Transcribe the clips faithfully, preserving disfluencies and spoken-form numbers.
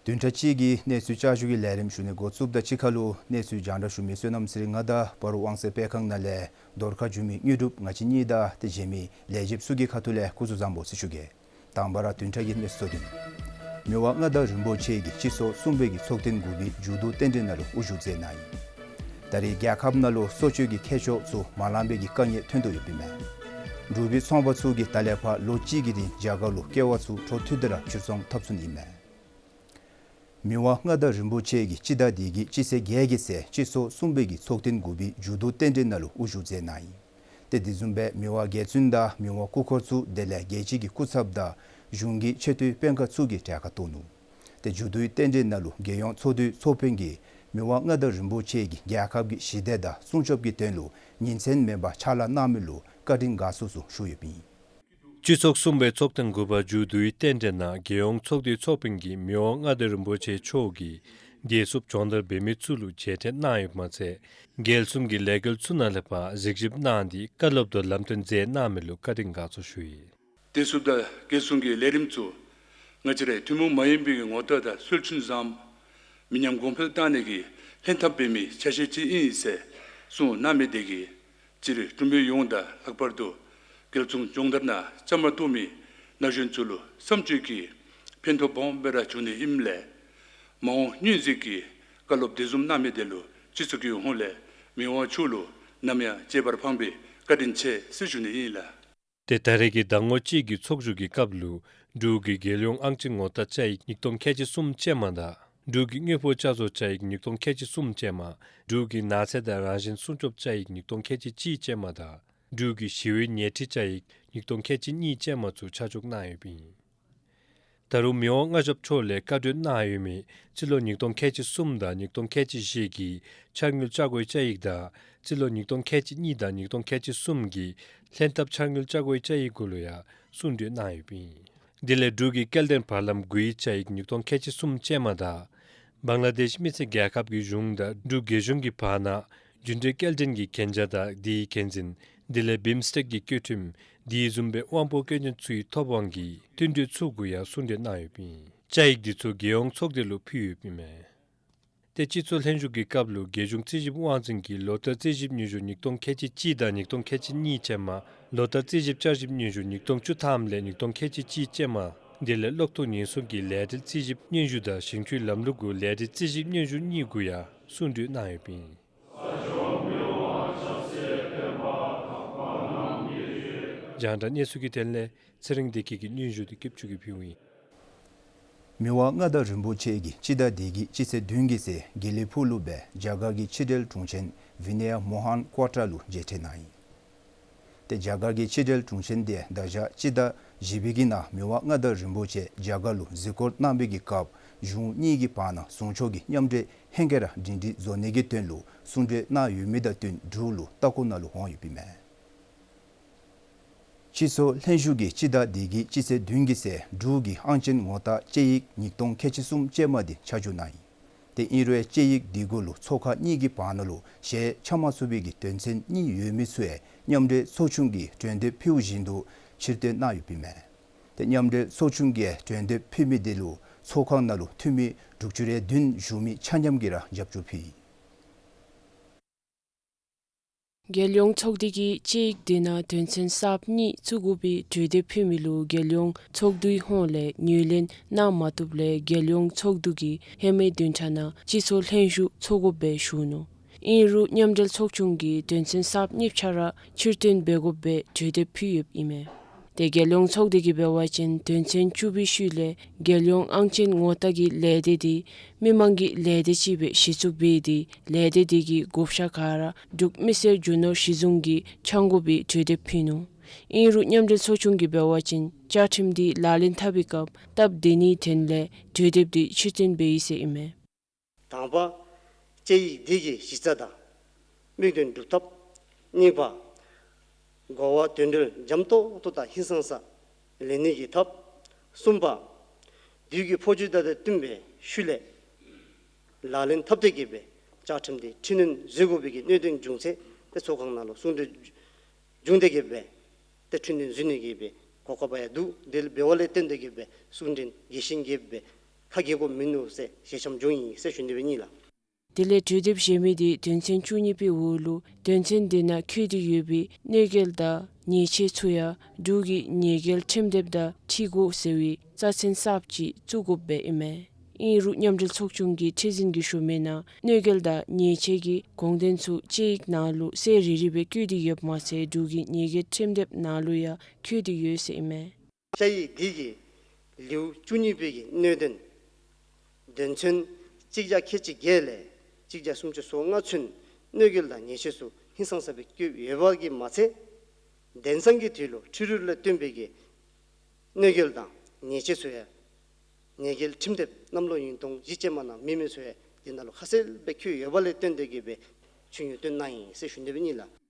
བདུན་ཕྲག་གཅིག་གི་གནས་ཚུལ་བསྐྱར་ཞུ་གི་ལས་རིམ་ཞུ་ནི་འགོ་བཙུགསཔ་ད་གཅིག་ཁར་ལུ་གནས་ཚུལ་རྒྱང་བསྒྲགས་ཞུ་མི་བསོད་ནམས་ཚེ་རིང་ང་དང་སྤ་རོ་དབང་གསལ་སྤེལ་ཁང་ནང་ལས་རྡོར་ཁ་བསྒྱུར་མི་དངོས་གྲུབ་ང་བཅས་གཉིས་དང་དེ་གཞན་མི་ལས་བྱེདཔ་ཚུ་གི་ཁ་ཐུག་ལས་སྐུ་གཟུགས་བཟང་པོ་ཟེར་ཞུ་གེ། དང་པ་ར་བདུན་ཕྲག་གི་གནས་ཚུལ་ཚུ་ཨིན། མི་དབང་མངའ་བདག་རིན་པོ་ཆེ་གིས་སྤྱི་ཚོགས་གསུམ་པའི་གི་ཚོགས་ཐེངས་དགུ་པའི་མཇུག་བསྡུ་རྟེན་འབྲེལ་ནང་ལུ་དབུ་བཞུགས་མཛད་གནང་ཡི། ད་རེས་རྒྱལ་ཁབ་ནང་ལུ་གསོ་བཅོས་ཀྱི་འཁྱག་ཤོག་ཚུ་མ་ལང་པའི་གི་དཀའ་ངལ་ཐོན་དོ་ཡོདཔ་ཨིན་མས། འབྲུག་པའི་ཚོང་པ་ཚུ་གིས་ད་ལས་ཕར་ལོ་གཅིག་གི་རིང་རྒྱ་གར་ལུ་ཀེ་བ་ཚུ་འཕྲོ་མཐུད་དེ་ར་ཕྱིར་ཚོང་འཐབ་ཚུགས་ནི་ཨིན་མས། མི་དབང་མངའ་བདག་རིན་པོ་ཆེ་གིས་སྤྱི་ཟླ་འདི་གི་སྤྱི་ཚེས་བརྒྱད་ཀྱི་ཚེ་སྤྱི་ཚོགས་གསུམ་པའི་གི་ཚོགས་ཐེངས་དགུ་པའི་མཇུག་བསྡུ་རྟེན་འབྲེལ་ནང་ལུ་དབུ་བཞུགས་མཛད་གནང་ཡི། ཏེ་དེ་བཟུམ་སྦེ་མི་དབང་རྒྱལ་བཙུན་དང་མི་དབང་སྐུ་འཁོར་ཚུ་དེ་ལས་རྒྱལ་སྤྱི་གི་སྐུ་ཚབ་དང་གཞུང་གི་ཆེ་མཐོའི་དཔོན་ཁག་ཚུ་གིས་གྲལ་ཁར་གཏོགས་ནུག། ཏེ་མཇུག་བསྡུའི་རྟེན་འབྲེལ་ནང་ལུ་རྒྱལ་ཡོངས་ཚོགས་འདུའི་ཚོགས་དཔོན་གྱིས་མི་དབང་མངའ་བདག་རིན་པོ་ཆེ་གིས་རྒྱལ་ཁབ་ཀྱི་ཞི་བདེ་དང་སྲུང་སྐྱོབ་ཀྱི་དོན་ལུ་ཉིན་མཚན་མེད་པར་ཕྱག་ལཱ་གནང་མི་ལུ་བཀའ་དྲིན་དགའ་ཚོར་ཚུ་ཞུ་ཡོདཔ་ཨིན། སྤྱི་ཚོགས་གསུམ་པའི་ཚོགས་ཐེངས་དགུ་པ་མཇུག་བསྡུའི་རྟེན་འབྲེལ་ནང་རྒྱལ་ཡོངས་ཚོགས་འདུའི་ཚོགས་དཔོན་གྱིས་མི་དབང་མངའ་བདག་རིན་པོ་ཆེ་མཆོག་གིས་བདེ་སྲུངཔ་སྦྱོང་བརྡར་འབད་མི་ཚུ་ལུ་མཇལ་འཕྲད་གནང་ཡོདཔ་མ་ཚད་རྒྱལ་གསུམ་གྱི་ལས་འགུལ་ཚུ་ནང་ལས་ཕར་གཟིགས་ཞིབ་གནང་སྟེ་བཀའ་སློབ་དང་ལམ་སྟོན་མཛད་གནང་མི་ལུ་བཀའ་དྲིན་དགའ་ཚོར་ཞུ་ཡི། བདེ་སྲུངཔ་དང་རྒྱལ་གསུམ་གྱི་ལས་རིམ་ཚུ་ང་བཅས་རའི་ཐུན་མོང་མ་ཡིན་པའི་ངོ་རྟགས་དང་སྲོལ་རྒྱུན་བཟང་མི་ཉམས་གོང་འཕེལ་བཏང་ནི་གི་ལྷན་ཐབས་འབད་མི་ཆ་ཤས་ཅིག་ཨིན་ཟེར་གསུངས་གནང་མི་དེ་གིས་སྤྱིར་འབྲུག་མི་ཡོངས་དང་ལྷག་པར་དུ་རྒྱལ་གསུམ་སྦྱོང་བརྡར་ནང་བཅའ་མར་གཏོགས་མི་ན་གཞོན་ཚུ་ལུ་བསམ་སྤྱོད་ཀྱི་ཕན་ཐོགས་སྦོམ་སྦེ་ར་བྱུང་ནི་ཨིནམ་ལས་མ་འོངས་སྙུན་གཞི་གི་བཀའ་སློབ་དེ་བཟུམ་གནང་མི་དེ་ལུ་སྤྱི་ཚོགས་ཀྱི་ཧོངས་ལས་མི་དབང་མཆོག་ལུ་ནམ་ཡང་གཅེས་པར་ཕངས་པའི་བཀའ་དྲིན་ཆེ་ཟེར་ཞུ་ནི་ཨིན་ལགས། ཏེ་ད་རེས་ཀྱི་ཟླ་ངོ་གཅིག་གི་ཚོགས་བཞུགས་ཀྱི་སྐབས་ལུ་འབྲུག་གི་རྒྱལ་ཡོངས་ཨང་ཅན་ངོ་རྟགས་བཅའ་ཡིག་ཉིས་སྟོང་ཁལ་གཅིག་གསུམ་ཅན་མ་དང་འབྲུག་གི་དངུལ་ཕོགས་བསྐྱར་བཟོ་བཅའ་ཡིག་ཉིས་སྟོང་ཁལ་གཅིག་གསུམ་ཅན་མ། འབྲུག་གི་ནགས་ཚལ་དང་རང་བཞིན་སྲུང་སྐྱོབ་བཅའ་ཡིག་ཉིས་སྟོང་ཁལ་གཅིག་གཅིག་ཅན་མ་དང་འབྲུག་གི་ཞི་བའི་ཉལ་ཁྲི་བཅའ་ཡིག་ཉིས་སྟོང་ཁལ་གཅིག་གཉིས་ཅན་མ་ཚུ་ཆ་འཇོག་གནང་ཡོདཔ་ཨིན། ད་རུང་མི་དབང་མངའ་ཞབས་མཆོག་ལས་བཀའ་གྲོས་གནང་ཡོད་མི་སྤྱི་ལོ་ཉིས་སྟོང་ཁལ་གཅིག་གསུམ་དང་ཉིས་སྟོང་ཁལ་གཅིག་བཞི་གི་འཆར་དངུལ་ཆ་བགོས་བཅའ་ཡིག་དང་སྤྱི་ལོ་ཉིས་སྟོང་ཁལ་གཅིག་གཉིས་དང་ཉིས་སྟོང་ཁལ་གཅིག་གསུམ་གྱི་ལྷན་ཐབས་འཆར་དངུལ་ཆ་བགོས་བཅའ་ཡིག་གུ་ལུ་ཡང་གསུང་གྲོས་གནང་ཡོདཔ་ཨིན། དེ་ལས་འབྲུག་གི་སྐྱེལ་འདྲེན་བར་ལམ་དགུའི་བཅའ་ཡིག་ཉིས་སྟོང་ཁལ་གཅིག་གསུམ་ཅན་མ་དང་བང་ལ་དེཤ་མི་སེར་རྒྱལ་ཁབ་ཀྱི་གཞུང་དང་འབྲུག་རྒྱལ་གཞུང་གི་བར་ན་རྒྱུན་འབྲེལ་སྐྱེལ་འདྲེན་གྱི་གན་རྒྱ་དང་དེའི་འགན་འཛིན། དེ་ལས་བིམ་སི་ཊེཀ་གི་བཀོད་ཁྲིམས། དེ་བཟུམ་སྦེ་དབང་པོ་སྐྱོན་ཅན་ཚུའི་ཐོབ་དབང་གི་བསྟུན་གྲོས་ཚུ་གུ་ཡང་གསུང་གྲོས་གནང་ཡོདཔ་ཨིན། བཅའ་ཡིག་འདི་ཚུ་རྒྱལ་ཡོངས་ཚོགས་སྡེ་ལུ་ཕུལ་ཡོདཔ་ཨིན་མས། ཏེ་སྤྱི་ཚོགས་ལྷན་བཞུགས་ཀྱི་སྐབས་ལུ་རྒྱལ་གཞུང་རྩིས་ཞིབ་དབང་འཛིན་གྱིས་ལོ་བསྟར་རྩིས་ཞིབ་སྙན་ཞུ་ཉིས་སྟོང་ཁལ་གཅིག་གཅིག་དང་ཉིས་སྟོང་ཁལ་གཅིག་གཉིས་ཅན་མ། ལོ་བསྟར་རྩིས་ཞིབ་བསྐྱར་ཞིབ་སྙན་ཞུ་ཉིས་སྟོང་བཅུ་ཐམ་ལས་ཉིས་སྟོང་ཁལ་གཅིག་གཅིག་ཅན་མ། དེ་ལས་གློག་ཐོག་ཉེན་སྲུང་གི་ལས་འབྲེལ་རྩིས་ཞིབ་སྙན་ཞུ་དང་ཞིང་ཆུའི་ལམ་ལུགས་གུ་ལས་འབྲེལ་རྩིས་ཞིབ་སྙན་ཞུ་གཉིས་གུ་ཡང་གསུང་གྲོས་གནང་ཡོདཔ་ཨིན། རྒྱང་བསྒྲགས་གནས་ཚུལ་གྱི་དོན་ལས་ཚེ་རིང་བདེ་སྐྱིད་ཀྱིས་སྙན་ཞུ་འདི་སྐྱིད་ཆུ་གིས་ཕུལཝ་ཨིན། མི་དབང་མངའ་བདག་རིན་པོ་ཆེ་གིས་སྤྱི་ཟླ་འདི་གི་སྤྱི་ཚེས་བདུན་གྱི་ཚེ་དགེ་ལེགས་ཕུག་ལུ་སྦེ་རྒྱ་གར་གྱི་ཕྱི་འབྲེལ་དྲུང་ཆེན་ཝི་ནེ་ཡ་མོ་ཧན་ཀོ་ཊ་ལུ་མཇལ་འཕྲད་གནང་ཡི། ཏེ་རྒྱ་གར་གྱི་ཕྱི་འབྲེལ་དྲུང་ཆེན་དེ་ད་ཆ་སྤྱི་ཟླ་བཞི་པའི་གི་ནང་མི་དབང་མངའ་བདག་རིན་པོ་ཆེ་རྒྱ་གར་ལུ་གཟིགས་སྐོར་གནང་བའི་གི་སྐབས་གཞུང་གཉིས་ཀྱི་བར་ན་ཟུང་ཕྱོགས་ཀྱི་མཉམ་འབྲེལ་ཧེང་སྐལ་ར་སྒྲིང་སྒྲིང་བཟོ་ནི་གི་དོན་ལུ་གསུང་གྲོས་གནང་ཡོད་མི་དང་བསྟུན་འབྲུག་ལུ་ལྟ་སྐོར་ནང་ལུ་འོང་ཡོདཔ་ཨིན་མས། སྤྱི་ཚོགས་ལྷན་བཞུགས་ཀྱིས་སྤྱི་ཟླ་འདི་གི་སྤྱི་ཚེས་བདུན་གྱི་ཚེ་འབྲུག་གི་ཨང་ཅན་ངོ་རྟགས་བཅའ་ཡིག་ཉིས་སྟོང་ཁལ་གཅིག་གསུམ་ཅན་མ་འདི་ཆ་འཇོག་གནང་ཡི། ཏེ་ཨིན་རུང་བཅའ་ཡིག་འདི་གུ་ལུ་ཚོགས་ཁག་གཉིས་ཀྱི་བར་ན་ལུ་ཞལ་ཕྱེ་མ་ཚུགས་པའི་གི་དོན་ཚན་གཉིས་ཡོད་མི་ཚུ་ཡང་མཉམ་འབྲེལ་ཚོགས་ཆུང་གིས་གྲོས་འདེབས་ཕུལཝ་བཞིན་དུ་ཕྱིར་བཏོན་གནང་ཡོདཔ་ཨིན་མས། ཏེ་མཉམ་འབྲེལ་ཚོགས་ཆུང་གིས་གྲོས་འདེབས་ཕུལ་མི་དེ་ལུ་ཚོགས་ཁང་ནང་ལུ་འཐུས་མི་དྲུག་ཅུ་རེ་བདུན་བཞུགས་མི་ཆ་མཉམ་གྱིས་ར་རྒྱབ་སྐྱོར་ཕུལ་ཡི། རྒྱལ་ཡོངས་ཚོགས་སྡེ་གིས་བཅའ་ཡིག་དེ་ནང་དོན་ཚན་གསརཔ་གཉིས་བཙུགས་དགོ་པའི་གྲོས་འདེབས་ཕུལ་མི་ལུ་རྒྱལ་ཡོངས་ཚོགས་འདུའི་ཧོངས་ལས་ངོས་ལེན་གནང་མ་བཏུབ་ལས་རྒྱལ་ཡོངས་ཚོགས་འདུ་གིས་ཧེ་མའི་བདུན་ཕྲག་ནང་སྤྱི་ཚོགས་ལྷན་བཞུགས་ཚོགས་དགོཔ་སྦེ་ཞུ་ནུག། ཨིན་རུང་མཉམ་འབྲེལ་ཚོགས་ཆུང་གིས་དོན་ཚན་གསརཔ་གཉིས་ཆ་ར་ཕྱིར་བཏོན་འབད་དགོཔ་སྦེ་གྲོས་འདེབས་ཕུལ་ཡོདཔ་ཨིན་མས། ཏེ་རྒྱལ་ཡོངས་ཚོགས་སྡེ་གིས་འབད་བ་ཅིན་དོན་ཚན་བཅུ་པའི་ཤུལ་ལས་རྒྱལ་ཡོངས་ཨང་ཅན་ངོ་རྟགས་ཀྱི་ལས་སྡེ་དེ་མི་མང་གི་ལས་སྡེ་ཅིག་སྦེ་གཞི་བཙུགས་འབད་དེ་ལས་སྡེ་དེ་གི་བགོ་བཤའ་ག་ར་འབྲུག་མི་སེར་རྒྱུ་ནོར་གཞི་བཟུང་གིས་འཆང་དགོ་པའི་གྲོས་འདེབས་ཕུལ་ནུག། ཨིན་རུང་མཉམ་འབྲེལ་ཚོགས་ཆུང་གིས་འབད་བ་ཅིན་བཅའ་ཁྲིམས་དེ་ལག་ལེན་འཐབ་པའི་སྐབས་སྟབས་བདེ་ནིའི་དོན་ལས་གྲོས་འདེབས་དེ་ཕྱིར་བཏོན་འབད་ཡི་ཟེར་ཨིན་མས། དང་པ། བཅའ་ཡིག་འདི་གི་གཞི་རྩ་དང་དམིགས་དོན་སྒྲུབ་ཐབས། གཉིས་པ། གོ་བ་དོན་འགྲོས་འཇམ་ཏོག་ཏོ་དང་ཧིང་སངས་ས་ལེན་ནི་གི་ཐབས། གསུམ་པ། དུས་ཀྱི་འཕོ་འགྱུར་དང་བསྟུན་པའི་ཤུལ་ལས་ལག་ལེན་འཐབ་སྟེ་གི་སྦེ་བཅའ་ཁྲིམས་དེ་འཕྲི་སྣོན་བཟོ་དགོ་པའི་གི་གནད་དོན་བྱུང་ཚེ་ཏེ་ཚོགས་ཁང་ནང་ལུ་གསུང་གྲོས་བྱུང་སྟེ་གི་སྦེ་ཏེ་འཕྲི་སྣོན་བཟོ་ནི་གི་སྦེ་གོ་སྐབས་ཡང་འདུག། དེ་ལས་འབདཝ་ལས་བརྟེན་ཏེ་གི་སྦེ་གསུང་འཕྲིན་རྒྱས་ཤིང་རྒྱས་སྦེ་ ཁ་གྱེས་དགོཔ་མིན་ནུག་ཟེར་ཞལ་འཆམ་བྱུང་ཡི་ཟེར་ཞུ་ནི་སྦེ་ཨིན་ལགས། དེ་ལས་གྲོས་འདེབས་གཞན་མི་དེ་དོན་ཚན་བཅུ་གཉིས་པའི་འོག་ལུ་དོན་ཚན་དེ་ནང་འཁོད་དེ་ཡོད་པའི་གནོད་འགེལ་དང་ཉེས་ཆད་ཚུ་ཡང་འབྲུག་གི་ཉེས་འགེལ་ཁྲིམས་དེབ་དང་འཁྲིལ་དགོ་ཟེར་བའི་རྩ་ཚན་གསརཔ་ཅིག་བཙུགས་དགོཔ་སྦེ་ཨིན་མས། ཨིན་རུང་མཉམ་འབྲེལ་ཚོགས་ཆུང་གི་ཁྲི་འཛིན་གྱིས་ཞུ་མི་ནང་གནོད་འགེལ་དང་ཉེས་ཆད་ཀྱི་དགོངས་དོན་ཚུ་དཔྱད་ཡིག་ནང་ལུ་གསལ་རི་རི་སྦེ་བཀོད་དེ་ཡོདཔ་མ་ཚད་འབྲུག་གི་ཉེས་འགེལ་ཁྲིམས་དེབ་ནང་ལུ་ཡང་འཁོད་དེ་ཡོད་ཟེར་ཨིན་མས། དཔྱད་ཡིག་འདི་གི་ལེའུ་བཅུ་གཉིས་པའི་གི་གནད་དོན་དོན་ཚན་གཅིག་བརྒྱ་ཁལ་གཅིག་བརྒྱད་ལས་གཅིག་བརྒྱ་སུམ་ཅུ་སོ་ལྔ་ཚུན་གནོད་འགེལ་དང་ཉེས་ཆད་ཚུ་ཧིང་སངས་ས་སྦེ་བཀོད་ཡོད་པ་གིས་མ་ཚད། དེང་སང་གི་དུས་ལུ་འཕྲུལ་རིག་ལས་བཏོན་པའི་གི་གནོད་འགེལ་དང་ཉེས་ཆད་ཚུ་ཡང་ཉེས་འགེལ་ཁྲིམས་དེབ་གནམ་ལོ་ཉིས་སྟོང་བཞི་ཅན་མ་ནང་མེད་མི་ཚུ་ཡང་འདི་ནང་ལུ་ཁ་གསལ་སྦེ་འཁོད་ཡོད་པ་ལས་བརྟེན་ཏེ་གིས་སྦེ་ཆུ་ཉུ་བཏོན་གནང་ཡི་ཟེར་ཞུ་ནི་སྦེ་ཨིན་ལགས།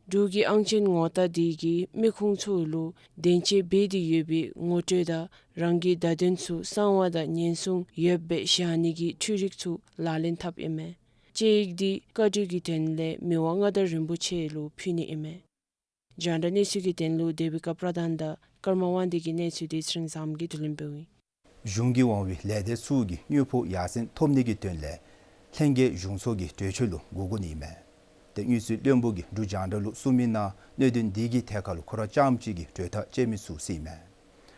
འབྲུག་གི་ཨང་ཅན་ངོ་རྟགས་དེ་གིས་མི་ཁུངས་ཚུ་ལུ་དོན་གཅོད་འབད་དེ་ཡོད་པའི་ངོ་སྤྲོད་དང་རང་གི་བརྡ་དོན་ཚུ་གསང་བ་དང་ཉེན་སྲུང་ཡོདཔ་སྦེ་བཞག་ནི་གི་འཕྲུལ་རིག་ཚུ་ལག་ལེན་འཐབ་ཨིན་མས། དཔྱད་ཡིག་འདི་བཀའ་འཁྲོལ་གྱི་དོན་ལས་མི་དབང་མངའ་བདག་རིན་པོ་ཆེ་ལུ་ཕུལ་ནི་ཨིན་མས། རྒྱང་བསྒྲགས་གནས་ཚུལ་གྱི་དོན་ལུ་དེ་བི་ཀ་པྲ་དཱན་དང་ཀརྨ་དབང་འདུས་ཀྱི་གནས་ཚུལ་དེ་ཚེ་རིང་བཟངམོ་གིས་བསྡུ་ལེན་འབདཝ་ཨིན། གཞུང་གིས་དབང་བའི་ལས་སྡེ་ཚུ་གིས་དངུལ་ཕོགས་ཡར་སེང་ཐོབ་ནི་གི་དོན་ལས་ལྷན་རྒྱས་གཞུང་ཚོགས་ཀྱི་གྲོས་ཆོད་ལུ་གོ་དགོ་ནི་ཨིན་མས། ཏེ་དངུལ་རྩིས་བློན་པོ་གིས་འབྲུག་རྒྱང་བསྒྲགས་ལུ་གསུངས་མི་ནང་གནད་དོན་འདི་གི་ཐད་ཁར་ལུ་ཁོ་ར་རྐྱངམ་གཅིག་གིས་གྲོས་ཐག་བཅད་མི་ཚུགས་ཟེར་ཨིན་མས།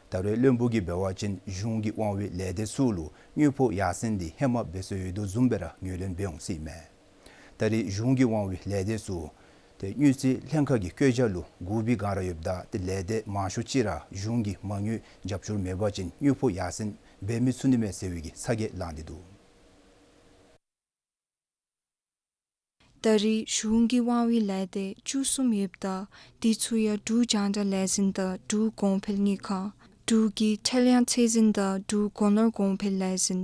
ད་རེས་བློན་པོ་གིས་འབད་བ་ཅིན་གཞུང་གིས་དབང་བའི་ལས་སྡེ་ཚུ་ལུ་དངུལ་ཕོགས་ཡར་སེང་འདི་ཧེ་མ་འབད་སོང་ཡོད་དོ་བཟུམ་སྦེ་ར་ངོས་ལེན་འབད་འོང་ཟེར་ཨིན་མས། ད་རེས་གཞུང་གིས་དབང་བའི་ལས་སྡེ་ཚུ་ཏེ་དངུལ་རྩིས་ལྷན་ཁག་གི་བཀོད་རྒྱ་ལུ་གུ་བི་གང་ར་ཡོདཔ་ད་ཏེ་ལས་སྡེ་མང་ཤོས་ཅིག་ར་གཞུང་གི་མ་དངུལ་རྒྱབ་སྐྱོར་མེད་པ་ཅིན་དངུལ་ཕོགས་ཡར་སེང་འབད་མི་ཚུགས་ནི་མས་ཟེར་བའི་གི་ཚ་གྱང་ལངས་ཏེ་འདུག། ད་རེས་གཞུང་གི་དབང་བའི་ལས་སྡེ་བཅུ་གསུམ་ཡོདཔ་ད་དེ་ཚུ་ཡང་འབྲུག་རྒྱང་བསྒྲགས་ལས་འཛིན་དང་འབྲུག་གོང་འཕེལ་དངུལ་ཁང་། འབྲུག་གི་ཁྲེལ་ཡང་ཚད་འཛིན་དང་འབྲུག་སྒོ་ནོར་གོང་འཕེལ་ལས་འཛིན།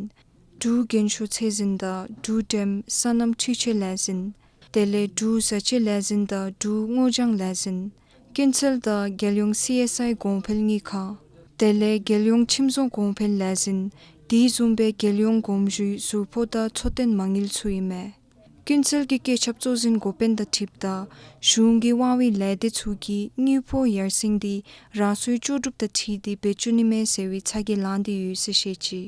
འབྲུག་རྒན་ཤོས་ཚད་འཛིན་དང་འབྲུག་འགྲེམ་སོ་ནམ་འཕྲུལ་ཆས་ལས་འཛིན། དེ་ལས་འབྲུག་བཟའ་ཆས་ལས་འཛིན་དང་འབྲུག་སྔོ་ལྗང་ལས་འཛིན། ཀུན་གསལ་དང་རྒྱལ་ཡོངས་སི་ཨེསི་ཨའི་གོང་འཕེལ་དངུལ་ཁང་། དེ་ལས་རྒྱལ་ཡོངས་ཁྱིམ་བཟོ་གོང་འཕེལ་ལས་འཛིན། དེ་བཟུམ་སྦེ་རྒྱལ་ཡོངས་གོམས་ཞུའི་ཟུར་ཕོགས་དང་འཚོ་རྟེན་མ་དངུལ་ཚུ་ཨིན་མས། ཀུན་གསལ་གྱི་བཀོད་ཁྱབ་གཙོ་འཛིན་འགོ་དཔོན་དང་འཁྲིལཝ་ད་གཞུང་གི་དབང་བའི་ལས་སྡེ་ཚུ་གིས་དངུལ་ཕོགས་ཡར་སེང་འདི་རང་སོའི་ལྕོགས་གྲུབ་དང་འཁྲིལ་ཏེ་འབད་བཅུག་ནི་མས་ཟེར་བའི་ཚ་གྱང་ལངས་ཏེ་ཡོད་ཟེར་བཤད་ཅི།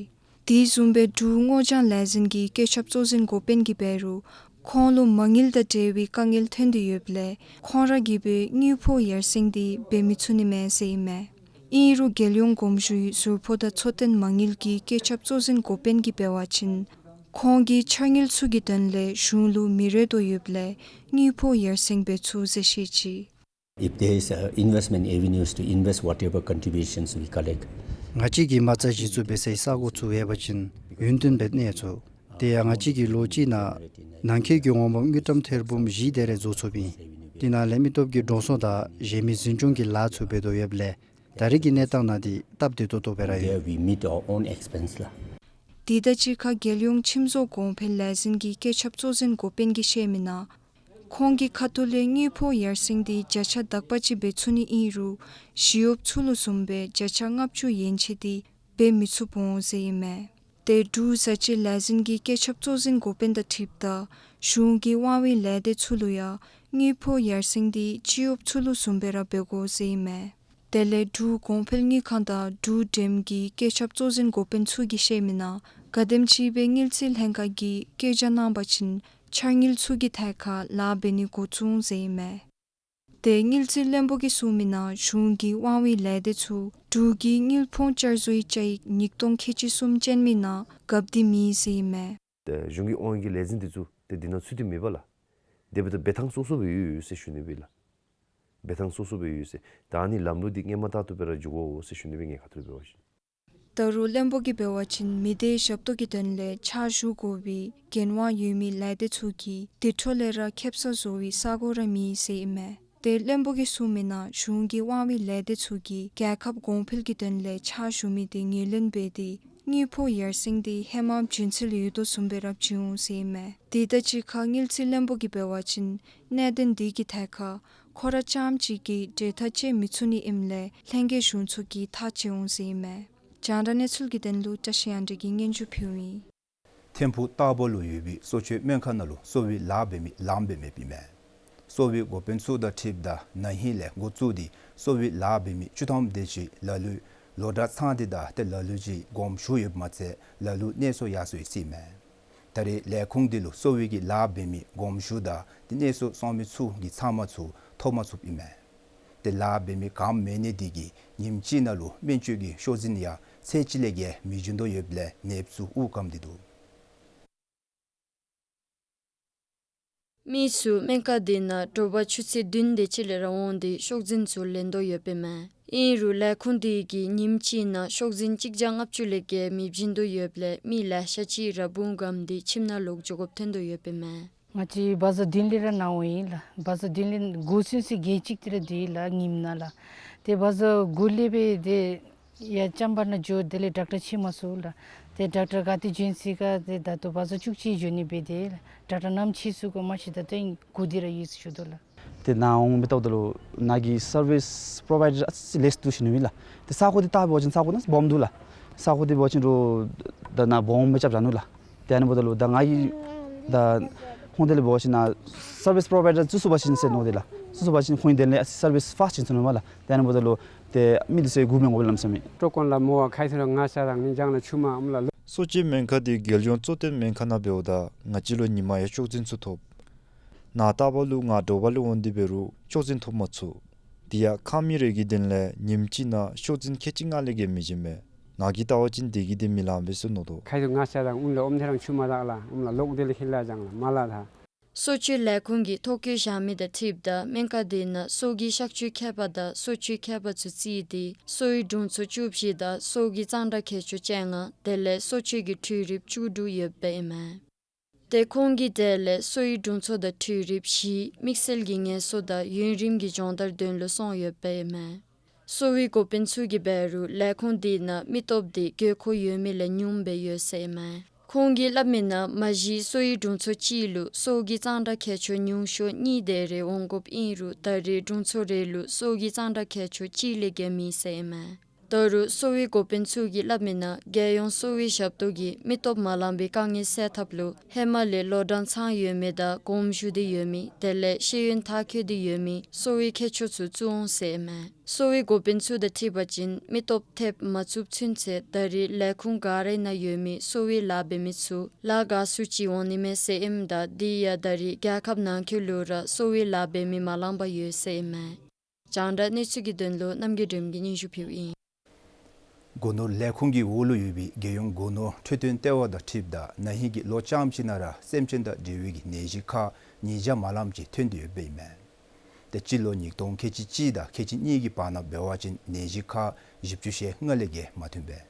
དེ་བཟུམ་སྦེ་འབྲུག་སྔོ་ལྗང་ལས་འཛིན་གྱི་བཀོད་ཁྱབ་གཙོ་འཛིན་འགོ་དཔོན་གྱིས་འབད་རུང་ཁོང་ལུ་མ་དངུལ་དང་འབྲེལ་བའི་དཀའ་ངལ་ཐོན་ཏེ་ཡོདཔ་ལས་ཁོང་ར་གིས་སྦེ་དངུལ་ཕོགས་ཡར་སེང་འདི་འབད་མི་ཚུགས་ནི་མས་ཟེར་ཨིན་མས། ཨིན་རུང་རྒྱལ་ཡོངས་གོམས་ཞུའི་ཟུར་ཕོགས་དང་འཚོ་རྟེན་མ་དངུལ་གྱི་བཀོད་ཁྱབ་གཙོ་འཛིན་འགོ་དཔོན་གྱིས་འབད་བ་ཅིན་ཁོང་གིས་འཆར་དངུལ་ཚུ་གི་དོན་ལས་གཞུང་ལུ་མི་རེ་དོ་ཡོདཔ་ལས་དངུལ་ཕོགས་ཡར་སེང་འབད་ཚུགས་ཟེར་བཤད་ཅི། If there is, uh, investment avenues to invest whatever contributions we collect. ང་བཅས་ཀྱིས་མ་རྩ་གཞི་བཙུགས་འབད་སའི་ས་གོ་ཚུ་ཡོད་པ་ཅིན་ཡུན་བརྟན་སྦེ་གནས་ཚུགས། དེ་ཡང་ང་བཅས་ཀྱིས་ལོ་གཅིག་ནང་ནང་འཁོད་ཀྱི་འོང་འབབ་དངུལ་ཀྲམ་ཐེར་འབུམ་བཞི་དེ་རེ་བཟོ་ཚུགསཔ་ཨིན། དེ་ནང་ལས་མི་སྟོབས་ཀྱི་འགྲོ་སོང་དང་གཞན་མི་འཛིན་སྐྱོང་གི་ལཱ་ཚུ་འབད་དོ་ཡོདཔ་ལས་ད་རེས་ཀྱི་གནས་སྟངས་ནང་འདི་སྟབས་བདེ་ཏོག་ཏོ་སྦེ་ར་ཡོད། There we meet our own expense ལགས། དེ་དང་གཅིག་ཁར་རྒྱལ་ཡོངས་ཁྱིམ་བཟོ་གོང་འཕེལ་ལས་འཛིན་གྱི་བཀོད་ཁྱབ་གཙོ་འཛིན་འགོ་དཔོན་གྱིས་བཤད་མི་ནང་ཁོང་གི་ཁ་ཐུག་ལས་དངུལ་ཕོགས་ཡར་སེང་འདི་བརྒྱ་ཆ་དག་པ་ཅིག་འབད་ཚུགས་ནི་ཨིན་རུང་ཞི་གཡོགཔ་ཚུ་ལུ་བཟུམ་སྦེ་བརྒྱ་ཆ་ལྔ་བཅུ་ཡན་ཆད་འདི་འབད་མི་ཚུགས་འོང་ཟེར་ཨིན་མས། ཏེ་འབྲུག་བཟའ་ཆས་ལས་འཛིན་གྱི་བཀོད་ཁྱབ་གཙོ་འཛིན་འགོ་དཔོན་དང་འཁྲིལཝ་ད་གཞུང་གི་དབང་བའི་ལས་སྡེ་ཚུ་ལུ་ཡང་དངུལ་ཕོགས་ཡར་སེང་འདི་སྤྱི་གཡོགཔ་ཚུ་ལུ་བཟུམ་སྦེ་ར་འབད་དགོ་ཟེར་ཨིན་མས། དེ་ལས་འབྲུག་གོང་འཕེལ་དངུལ་ཁང་དང་འབྲུག་འགྲེམ་གྱི་བཀོད་ཁྱབ་གཙོ་འཛིན་འགོ་དཔོན་ཚུ་གིས་བཤད་མི་ནང་ག་དེམ་ཅིག་སྦེ་དངུལ་རྩིས་ལྷན་ཁག་གིས་བཀོད་རྒྱ་གནང་པ་ཅིན་འཆར་དངུལ་ཚུ་གི་ཐད་ཁར་ལཱ་འབད་ནི་འགོ་བཙུགས་འོང་ཟེར་ཨིན་མས། ཏེ་དངུལ་རྩིས་བློན་པོ་གིས་གསུངས་མི་ནང་གཞུང་གི་དབང་བའི་ལས་སྡེ་ཚུ་འབྲུག་གི་དངུལ་ཕོངས་བསྐྱར་བཟོའི་བཅའ་ཡིག་ཉིས་སྟོང་ཁལ་གཅིག་གསུམ་ཅན་མི་ནང་བཀབ་སྟེ་མེད་ཟེར་ཨིན་མས། ཏེ་གཞུང་གི་དབང་གི་ལས་འཛིན་འདི་ཚུ་ཏེ་འདི་ནང་ཚུད་དེ་མེད་པས་ལགས། དེ་འབདཝ་ད་འབད་ཐངས་སོ་སོ་སྦེ་ཡོད་ཡོད་ཟེར་ཞུ་ནི་སྦེ་ལགས། འབད་ཐངས་སོ་སོ་སྦེ་ཡོད་ཟེར། ད་ཨ་ནི་ལམ་ལུགས་འདི་སྔོན་མ་ལྟར་དུ་སྦེ་ར་འགྱོ་དགོ་ཟེར་ཞུ་ནི་སྦེ་ངེའི་ཁ་ཐུག་ལས་འབད་བ་ཅིན། ད་རུང་བློན་པོ་གིས་འབད་བ་ཅིན་མི་སྡེའི་ཞབས་ཏོག་གི་དོན་ལས་ཕྱག་ཞུ་དགོ་པའི་འགན་དབང་ཡོད་མི་ལས་སྡེ་ཚུ་གིས་དེ་འཕྲོ་ལས་ར་ཁེབ་ས་བཟོ་བའི་ས་གོ་ར་མེད་ཟེར་ཨིན་མས། ཏེ་བློན་པོ་གིས་གསུངས་མི་ནང་གཞུང་གི་དབང་བའི་ལས་སྡེ་ཚུ་གིས་རྒྱལ་ཁབ་གོང་འཕེལ་གྱི་དོན་ལས་ཕྱག་ཞུ་མི་དེ་ངོས་ལེན་འབད་དེ་དངུལ་ཕོགས་ཡར་སེང་འདི་ཧེ་མ་བྱིན་ཚུལ་ཡོད་དོ་བཟུམ་སྦེ་ར་བྱིན་འོང་ཟེར་ཨིན་མས། དེ་དང་གཅིག་ཁར་དངུལ་རྩིས་བློན་པོ་གིས་འབད་བ་ཅིན་གནད་དོན་འདི་གི་ཐད་ཁར་ཁོ་ར་རྐྱངམ་གཅིག་གིས་གྲོས་ཐག་བཅད་མི་ཚུགས་ནི་ཨིནམ་ལས་ལྷན་རྒྱས་གཞུང་ཚོགས་ཀྱིས་ཐག་བཅད་འོང་ཟེར་ཨིན་མས། རྒྱང་བསྒྲགས་གནས་ཚུལ་གྱི་དོན་ལུ་བཀྲ་ཤིས་དབྱངས་སྒྲོན་གྱིས་སྙན་ཞུ་ཕུལཝ་ཨིན། ཐིམ་ཕུག་སྟག་པ་ལུ་ཡོད་པའི་གསོ་བཅོས་སྨན་ཁང་ནང་ལུ་གསོ་བའི་ལཱ་འབད་མི་ལངམ་སྦེ་མེདཔ་ཨིན་མས། གསོ་བའི་འགོ་དཔོན་ཚུ་དང་འཁྲིལཝ་ད་ན་ཧིང་ལས་འགོ་བཙུགས་ཏེ་གསོ་བའི་ལཱ་འབད་མི་བཅུ་ཐམ་དེ་ཅིག་ལ་ལུ་ ལོ་གྲངས་ཚང་སྟེ་ད་ཏེ་ལ་ལུ་ཅིག་དགོངསམ་ཞུ་ཡོདཔ་མ་ཚད་ལ་ལུ་གནས་སོ་ཡར་སོ་ཡི་ཟེར་ཨིན་མས། ད་རེས་ལས་ཁུངས་འདི་ལུ་གསོ་བའི་གི་ལཱ་འབད་མི་དགོངསམ་ཞུ་དང་ཏེ་གནས་སོ་སོང་མི་ཚུ་གི་ཚབ་མ་ཚུ་ཐོབ་མ་ཚུགསཔ་ཨིན་མས། ཏེ་ལཱ་འབད་མི་ག་མེད་ནི་དེ་གིས་ཉིནམ་གཅིག་ནང་ལུ་སྨན་བཅོས་ཀྱི་ཤོག་འཛིན་ཡང་ཚད་གཅིག་ལས་བརྒལ་མི་བྱིན་དོ་ཡོདཔ་ལས་ནདཔ་ཚུ་དབུགས་སྐམ་སྟེ་འདུག། མི་ཚུ་སྨན་ཁང་འདི་ནང་དྲོ་པ་ཆུ་ཚོད་བདུན་དེ་ཅིག་ལས་ར་འོང་སྟེ་ཤོག་འཛིན་ཚུ་ལེན་དོ་ཡོདཔ་ཨིན་མས། ཨིན་རུང་ལས་ཁུངས་འདི་གིས་ཉིནམ་གཅིག་ནང་ཤོག་འཛིན་གཅིག་བརྒྱ་ལྔ་བཅུ་ལས་བརྒལ་མི་བྱིན་དོ་ཡོདཔ་ལས་མི་ལེ་ཤ་ཅིག་ར་དབུགས་སྐམ་སྟེ་ཁྱིམ་ནང་ལོག་འགྱོ་དགོཔ་ཐོན་དོ་ཡོདཔ་ཨིན་མས། ང་བཅས་བ་ཛ་བདུན་ལས་ར་ནཱ་འོང་ཡི་ལགས། བ་ཛ་བདུན་ལས་དགུ་ཚུན་ཚོད་བརྒྱད་ཅིག་དེ་ར་འདུག་ལགས་ཉིནམ་ནང་ལགས། ཏེ་བ་ཛ་དགུ་ལས་འབད་དེ་ཡར་ལྕངམ་པ་ནང་འགྱོ་དེ་ལས་ཌོག་ཊར་ཕྱད་མ་ཚུགས་ལགས། ཏེ་ཌོག་ཊར་ག་ཏེ་བྱིན་ཅི་ག་ཏེ་ད་ལྟོ་བ་ཛ་བཅུ་གཅིག་འགྱོ་ནི་འབད་དེ་ལགས། ཌོག་ཊར་ནམ་ཕྱད་ཚུགས་ག་མ་ཤེས། ད་ལྟོ་ཨིན་སྒུག་སྟེ་ར་ཡོད་ཟེར་ཞུ་དོ་ལགས། ཏེ་ནཱ་འོང་མི་ལྟཝ་ད་ལུ་ནཱ་གི་སར་བིསི་པྲོ་བའི་ཌར་ཨ་ཙི་ལེགས་ཏོག་ཏོ་ཞུ་ནི་མས་ལགས། ཏེ་ས་གོ་འདི་ད་འབད་བ་ཅིན་ས་གོ་ནང་སྦོམ་འདུག་ལགས། ས་གོ་འདི་འབད་བ་ཅིན་རུང་ད་ནཱ་སྦོམ་སྦེ་རྐྱབ་བཞག་ནུག་ལགས། ཏེ་ཨ་ནི་འབདཝ་ད་ལུ་ད་ང་གིས་ད་ཧོང་ཏེ་ལས་འབད་བ་ཅིན་ནཱ་སར་བིསི་པྲོ་བའི་ཌར་བཙུགས་ཚུགས་པ་ཅིན་ཟེར་མནོ་སྟེ་ལགས། བཙུགས་ཚུགས་པ་ཅིན་ཧོང་ཏེ་ལས་ཨ་ཙི་སར་བིསི་ཕཱསཊ་བྱིན་ཚུགས་ནུག་མས་ལགས། ཏེ་ཨ་ནི་འབདཝ་ད་ལུ་ཏེ་མི་འདི་ཚུ་སྒུག་མི་དགོ་པས་ལགས་སྨོ་ཤ་མེད། ཏོ་ཀོན་ལ་མོ་བ་ཁའི་ཚུ་ར་ང་ཤ་རང་ནི་ལྗང་ལ་ཆུ་མ་ཨམ་ལ་ལོ། གསོ་བཅོས་སྨན་ཁང་འདི་རྒྱལ་ཡོངས་གཙོ་བསྟེན་སྨན་ཁང་ནང་འབདཝ་ད་ང་གཅིག་ལུ་ཉིན་མ་ཡང་ཤོག་འཛིན་ཚུ་ཐོབ། ནཱ་ལྟ་བ་ལུ་ང་དྲོ་པ་ལས་འོང་སྟེ་འབད་རུང་ཤོག་འཛིན་ཐོབ་མ་ཚུགས། དེ་ཡང་ཁང་མིག་རེ་གི་དོན་ལས་ཉིནམ་གཅིག་ནང་ཤོག་འཛིན་ཁལ་གཅིག་ལྔ་ལས་བརྒལ་མི་བྱིན་མས། ང་གིས་ལྟ་བ་ཅིན་དེ་གིས་དེ་མི་ལང་པས་ཟེར་མནོ་དོ། ཁའི་ཚུ་ང་ཤ་རང་ཨུམ་ལ་ཨོམ་ཐེ་རང་ཆུ་མ་དག་ལགས། ཨུམ་ལ་ལོག་དེ་ལས་ཁེ་ལ་ལྗང་ལ་མ་ལ་ད། གསོ་བཅོས་ལས་ཁུངས་ཀྱིས་ཐོ་བཀོད་བཞག་མི་དང་འཁྲིལཝ་ད་སྨན་ཁང་འདི་ནང་སོ་གི་གཤག་བཅོས་མཁས་པ་དང་གསོ་བཅོས་མཁས་པ་ཚུ་བརྩིས་ཏེ་གསོ་བའི་དྲུང་འཚོ་བཅུ་བཞི་དང་སོ་གི་གཙང་སྦྲ་མཁས་མཆོག་བཅོ་ལྔ་དེ་ལས་གསོ་བཅོས་ཀྱི་འཕྲུལ་རིགཔ་བཅུ་དྲུག་ཡོདཔ་ཨིན་མས། ཏེ་ཁོང་གི་གྲས་ལས་གསོ་བའི་དྲུང་འཚོ་དང་འཕྲུལ་རིགཔ་བཞི་དམིགས་བསལ་གྱི་ངལ་གསོ་དང་ཡུན་རིང་གི་སྦྱོང་བརྡར་དོན་ལུ་སོང་ཡོདཔ་ཨིན་མས། གསོ་བའི་འགོ་དཔོན་ཚུ་གིས་འབད་རུང་ལས་ཁུངས་འདི་ནང་མི་སྟོབས་འདི་དགོས་མཁོ་ཡོད་མི་ལས་ཉུངམ་སྦེ་ཡོད་ཟེར་ཨིན་མས། ཁོང་གིས་སླབ་མི་ནང་མ་གཞི་གསོ་བའི་དྲུང་འཚོ་གཅིག་ལུ་སོ་གི་གཙང་སྦྲ་མཁས་མཆོག་ཉུང་ཤོས་གཉིས་དེ་རེ་འོང་དགོཔ་ཨིན་རུང་ད་རེས་དྲུང་འཚོ་རེ་ལུ་སོ་གི་གཙང་སྦྲ་མཁས་མཆོག་གཅིག་ལས་བརྒལ་མེད་ཟེར་ཨིན་མས། ད་རུང་གསོ་བའི་འགོ་དཔོན་ཚུ་གིས་སླབ་མི་ནང་རྒྱལ་ཡོངས་གསོ་བའི་ཞབས་ཏོག་གིས་མི་སྟོབས་མ་ལང་པའི་དཀའ་ངལ་སེལ་ཐབས་ལུ་ཧེ་མ་ལས་ལོ་གྲངས་ཚང་ཡོད་མི་དང་དགོངསམ་ཞུ་སྟེ་ཡོད་མི་དེ་ལས་ཤེས་ཡོན་མཐར་འཁྱོལ་ཏེ་ཡོད་མི་གསོ་བའི་མཁས་མཆོག་ཚུ་བཙུགས་འོང་ཟེར་ཨིན་མས། གསོ་བའི་འགོ་དཔོན་ཚུ་དང་འཁྲིལ་བ་ཅིན་མི་སྟོབས་ཐེབས་མ་ཚུགསཔ་ཚུན་ཚོད་ད་རེས་ལས་ཁུངས་ག་ར་ནང་ཡོད་མི་གསོ་བའི་ལཱ་འབད་མི་ཚུ་ལཱ་དགའ་སུ་ཅིག་འོང་ནི་མས་ཟེར་ཨིནམ་ད་དེ་ཡང་ད་རེས་རྒྱལ་ཁབ་ནང་འཁོད་ལུ་ར་གསོ་བའི་ལཱ་འབད་མི་མ་ལང་པར་ཡོད་ཟེར་ཨིན་མས། རྒྱང་བསྒྲགས་གནས་ཚུལ་གྱི་དོན་ལུ་རྣམ་རྒྱལ་སྒྲོལམ་གིས་སྙན་ཞུ་ཕུལཝ་ཨིན། སྒོ་ནོར་ལས་ཁུངས་ཀྱི་འོག་ལུ་ཡོད་པའི་རྒྱལ་ཡོངས་སྒོ་ནོར་འཕྲོད་བསྟེན་ལྟེ་བ་དང་འཁྲིལཝ་ད་ན་ཧིང་གི་ལོ་རྐྱངམ་ཅིག་ནང་ར་སེམས་ཅན་དང་འབྲེལ་བའི་གི་ནད་གཞི་ཁག་ཉིས་བརྒྱ་མ་ལངམ་ཅིག་ཐོན་ཏེ་ཡོདཔ་ཨིན་མས། ཏེ་སྤྱི་ལོ་ཉིས་སྟོང་ཁལ་གཅིག་གཅིག་དང་ཁལ་གཅིག་གཉིས་ཀྱི་བར་ན་འབད་བ་ཅིན་ནད་གཞི་ཁག་བཞི་བཅུ་ཞེ་ལྔ་ལས་བརྒལ་མ་ཐོན་པས།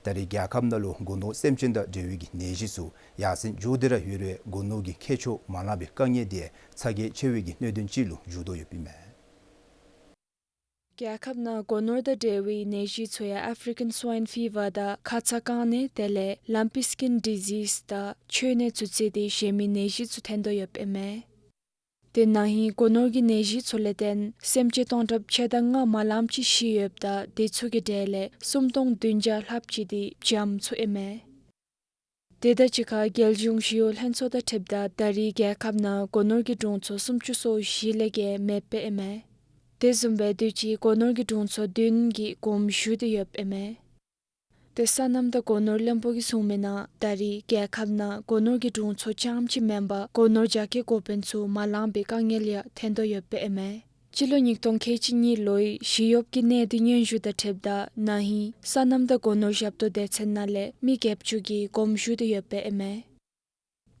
ད་རེས་རྒྱལ་ཁབ་ནང་ལུ་སྒོ་ནོར་སེམས་ཅན་དང་འབྲེལ་བའི་གི་ནད་གཞི་ཚུ་ཡར་སེང་འགྱོ་སྟེ་ར་ཡོད་རུང་སྒོ་ནོར་གྱི་ཁྱད་ཆོས་མ་ལང་པའི་དཀའ་ངལ་དེ་ཚ་གྱང་ཆེ་བའི་གི་གནད་དོན་ཅིག་ལུ་འགྱུར་དོ་ཡོདཔ་ཨིན་མས། རྒྱལ་ཁབ་ནང་སྒོ་ནོར་དང་འབྲེལ་བའི་ནད་གཞི་ཚུ་ཡང་ཨེཕ་རི་ཀན་སུའིན་ཕི་བར་དང་ཁ་ཚ་རྐང་ནད་དེ་ལས་ལམ་པི་སི་ཀིན་ཌི་ཟིས་དང་ཁྱོན་ནད་ཚུ་བརྩིས་ཏེ་གཞན་མི་ནད་གཞི་ཚུ་ཐོན་དོ་ཡོདཔ་ཨིན་མས། ཏེ་ན་ཧིང་སྒོ་ནོར་གྱི་ནད་གཞི་ཚུ་ལས་བརྟེན་སེམས་ཅན་སྟོང་ཕྲག་ཕྱེད་དང་ལྔ་མ་ལངམ་ཅིག་ཤི་ཡོདཔ་ད་དེ་ཚུ་གི་གྲས་ལས་སུམ་སྟོང་བདུན་བརྒྱ་ལྷགཔ་ཅིག་དེ་བྱམས་ཚུགས་ཨིན་མས། དེ་དང་གཅིག་ཁར་རྒྱལ་གཞུང་ཞི་གཡོག་ལྷན་ཚོགས་དང་འཁྲིལཝ་ད་ད་རེས་རྒྱལ་ཁབ་ནང་སྒོ་ནོར་གྱི་དྲུང་འཚོ་སུམ་ཅུ་སོ་བཞི་ལས་བརྒལ་མེདཔ་ཨིན་མས། དེ་བཟུམ་སྦེ་དུས་ཅི་སྒོ་ནོར་གྱི་དྲུང་འཚོ་བདུན་གྱིས་དགོངསམ་ཞུ་སྟེ་ཡོདཔ་ཨིན་མས། ཏེ་སོ་ནམ་དང་སྒོ་ནོར་བློན་པོ་གིས་གསུངས་མི་ནང་ད་རེས་རྒྱལ་ཁབ་ནང་སྒོ་ནོར་གྱི་དྲུང་འཚོ་རྐྱངམ་ཅིག་མེན་པར་སྒོ་ནོར་རྒྱ་སྐྱེད་འགོ་དཔོན་ཚུ་མ་ལང་པའི་དཀའ་ངལ་ཡང་ཐོན་དོ་ཡོདཔ་ཨིན་མས། སྤྱི་ལོ་ཉིས་སྟོང་ཁལ་གཅིག་གཉིས་ལོའི་ཞི་གཡོགཔ་གི་གནས་སྡུད་སྙན་ཞུ་དང་འཁྲིལཝ་ད་ན་ཧིང་སོ་ནམ་དང་སྒོ་ནོར་ཞབས་ཏོག་སྡེ་ཚན་ནང་ལས་མི་བརྒྱད་ཅུ་གིས་དགོངསམ་ཞུ་སྟེ་ཡོདཔ་ཨིན་མས།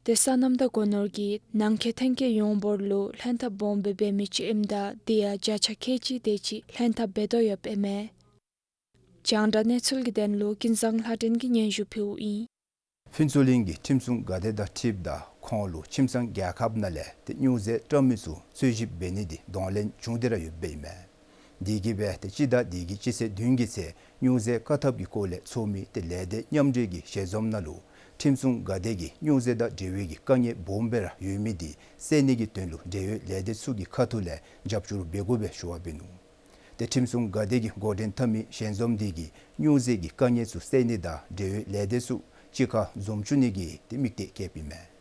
ཏེ་སོ་ནམ་དང་སྒོ་ནོར་གྱིས་ནང་འཁོད་ཐོན་སྐྱེད་ཡོངས་འབོར་ལུ་ལྷན་ཐབས་སྦོམ་སྦེ་འབད་མི་ཅིག་ཨིནམ་ད་དེ་ཡང་བརྒྱ་ཆ་ཁལ་གཅིག་དེ་ཅིག་ལྷན་ཐབས་འབད་དོ་ཡོདཔ་ཨིན་མས། རྒྱང་བསྒྲགས་གནས་ཚུལ་གྱི་དོན་ལུ་ཀུན་བཟང་ལྷ་སྒྲོན་གྱིས་སྙན་ཞུ་ཕུལཝ་ཨིན། ཕུན་ཚོགས་གླིང་གི་ཁྲིམས་སྲུང་འགག་སྡེ་དང་འཁྲིལཝ་ད་ཁོང་ལུ་ཁྱིམ་ཚང་རྒྱལ་ཁབ་ནང་ལས་ཏེ་སྨྱོ་རྫས་བཀྲམ་མི་ཚུ་རྩོད་ཞིབ་འབད་ནི་དེ་གདོང་ལེན་བྱུང་སྟེ་ར་ཡོདཔ་ཨིན་མས། དེ་གིས་འབད་ཏེ་སྤྱི་ཟླ་འདི་གི་སྤྱི་ཚེས་བདུན་གྱི་ཚེ་སྨྱོ་རྫས་བཀག་ཐབས་ཀྱི་སྐོར་ལས་ཚོགས་མི་ཏེ་ལས་སྡེ་མཉམ་འབྲེལ་གྱི་ཞལ་འཛོམས་ནང་ལུ་ཁྲིམས་སྲུང་འགག་སྡེ་གིས་སྨྱོ་རྫས་དང་འབྲེལ་བའི་གི་དཀའ་ངལ་སྦོམ་སྦེ་ར་ཡོད་མི་དེ་སེལ་ནི་གི་དོན་ལུ་འབྲེལ་ཡོད་ལས་སྡེ་ཚུ་གི་ཁ་ཐུག་ལས་རྒྱབ་སྐྱོར་འབད་དགོ་པའི་ཞུ་བ་འབད་ནུག། ཏེ་ཁྲིམས་སྲུང་འགག་སྡེ་གི་འགོ་འདྲེན་འཐབ་མི་ཞལ་འཛོམས་དེ་གིས་སྨྱོ་རྫས་ཀྱི་དཀའ་ངལ་ཚུ་སེལ་ནི་དང་འབྲེལ་ཡོད་ལས་སྡེ་ཚུ་གཅིག་ཁར་འཛོམས་བཅུག་ནི་གི་ཏེ་དམིགས་གཏད་བསྐྱེདཔ་ཨིན་མས།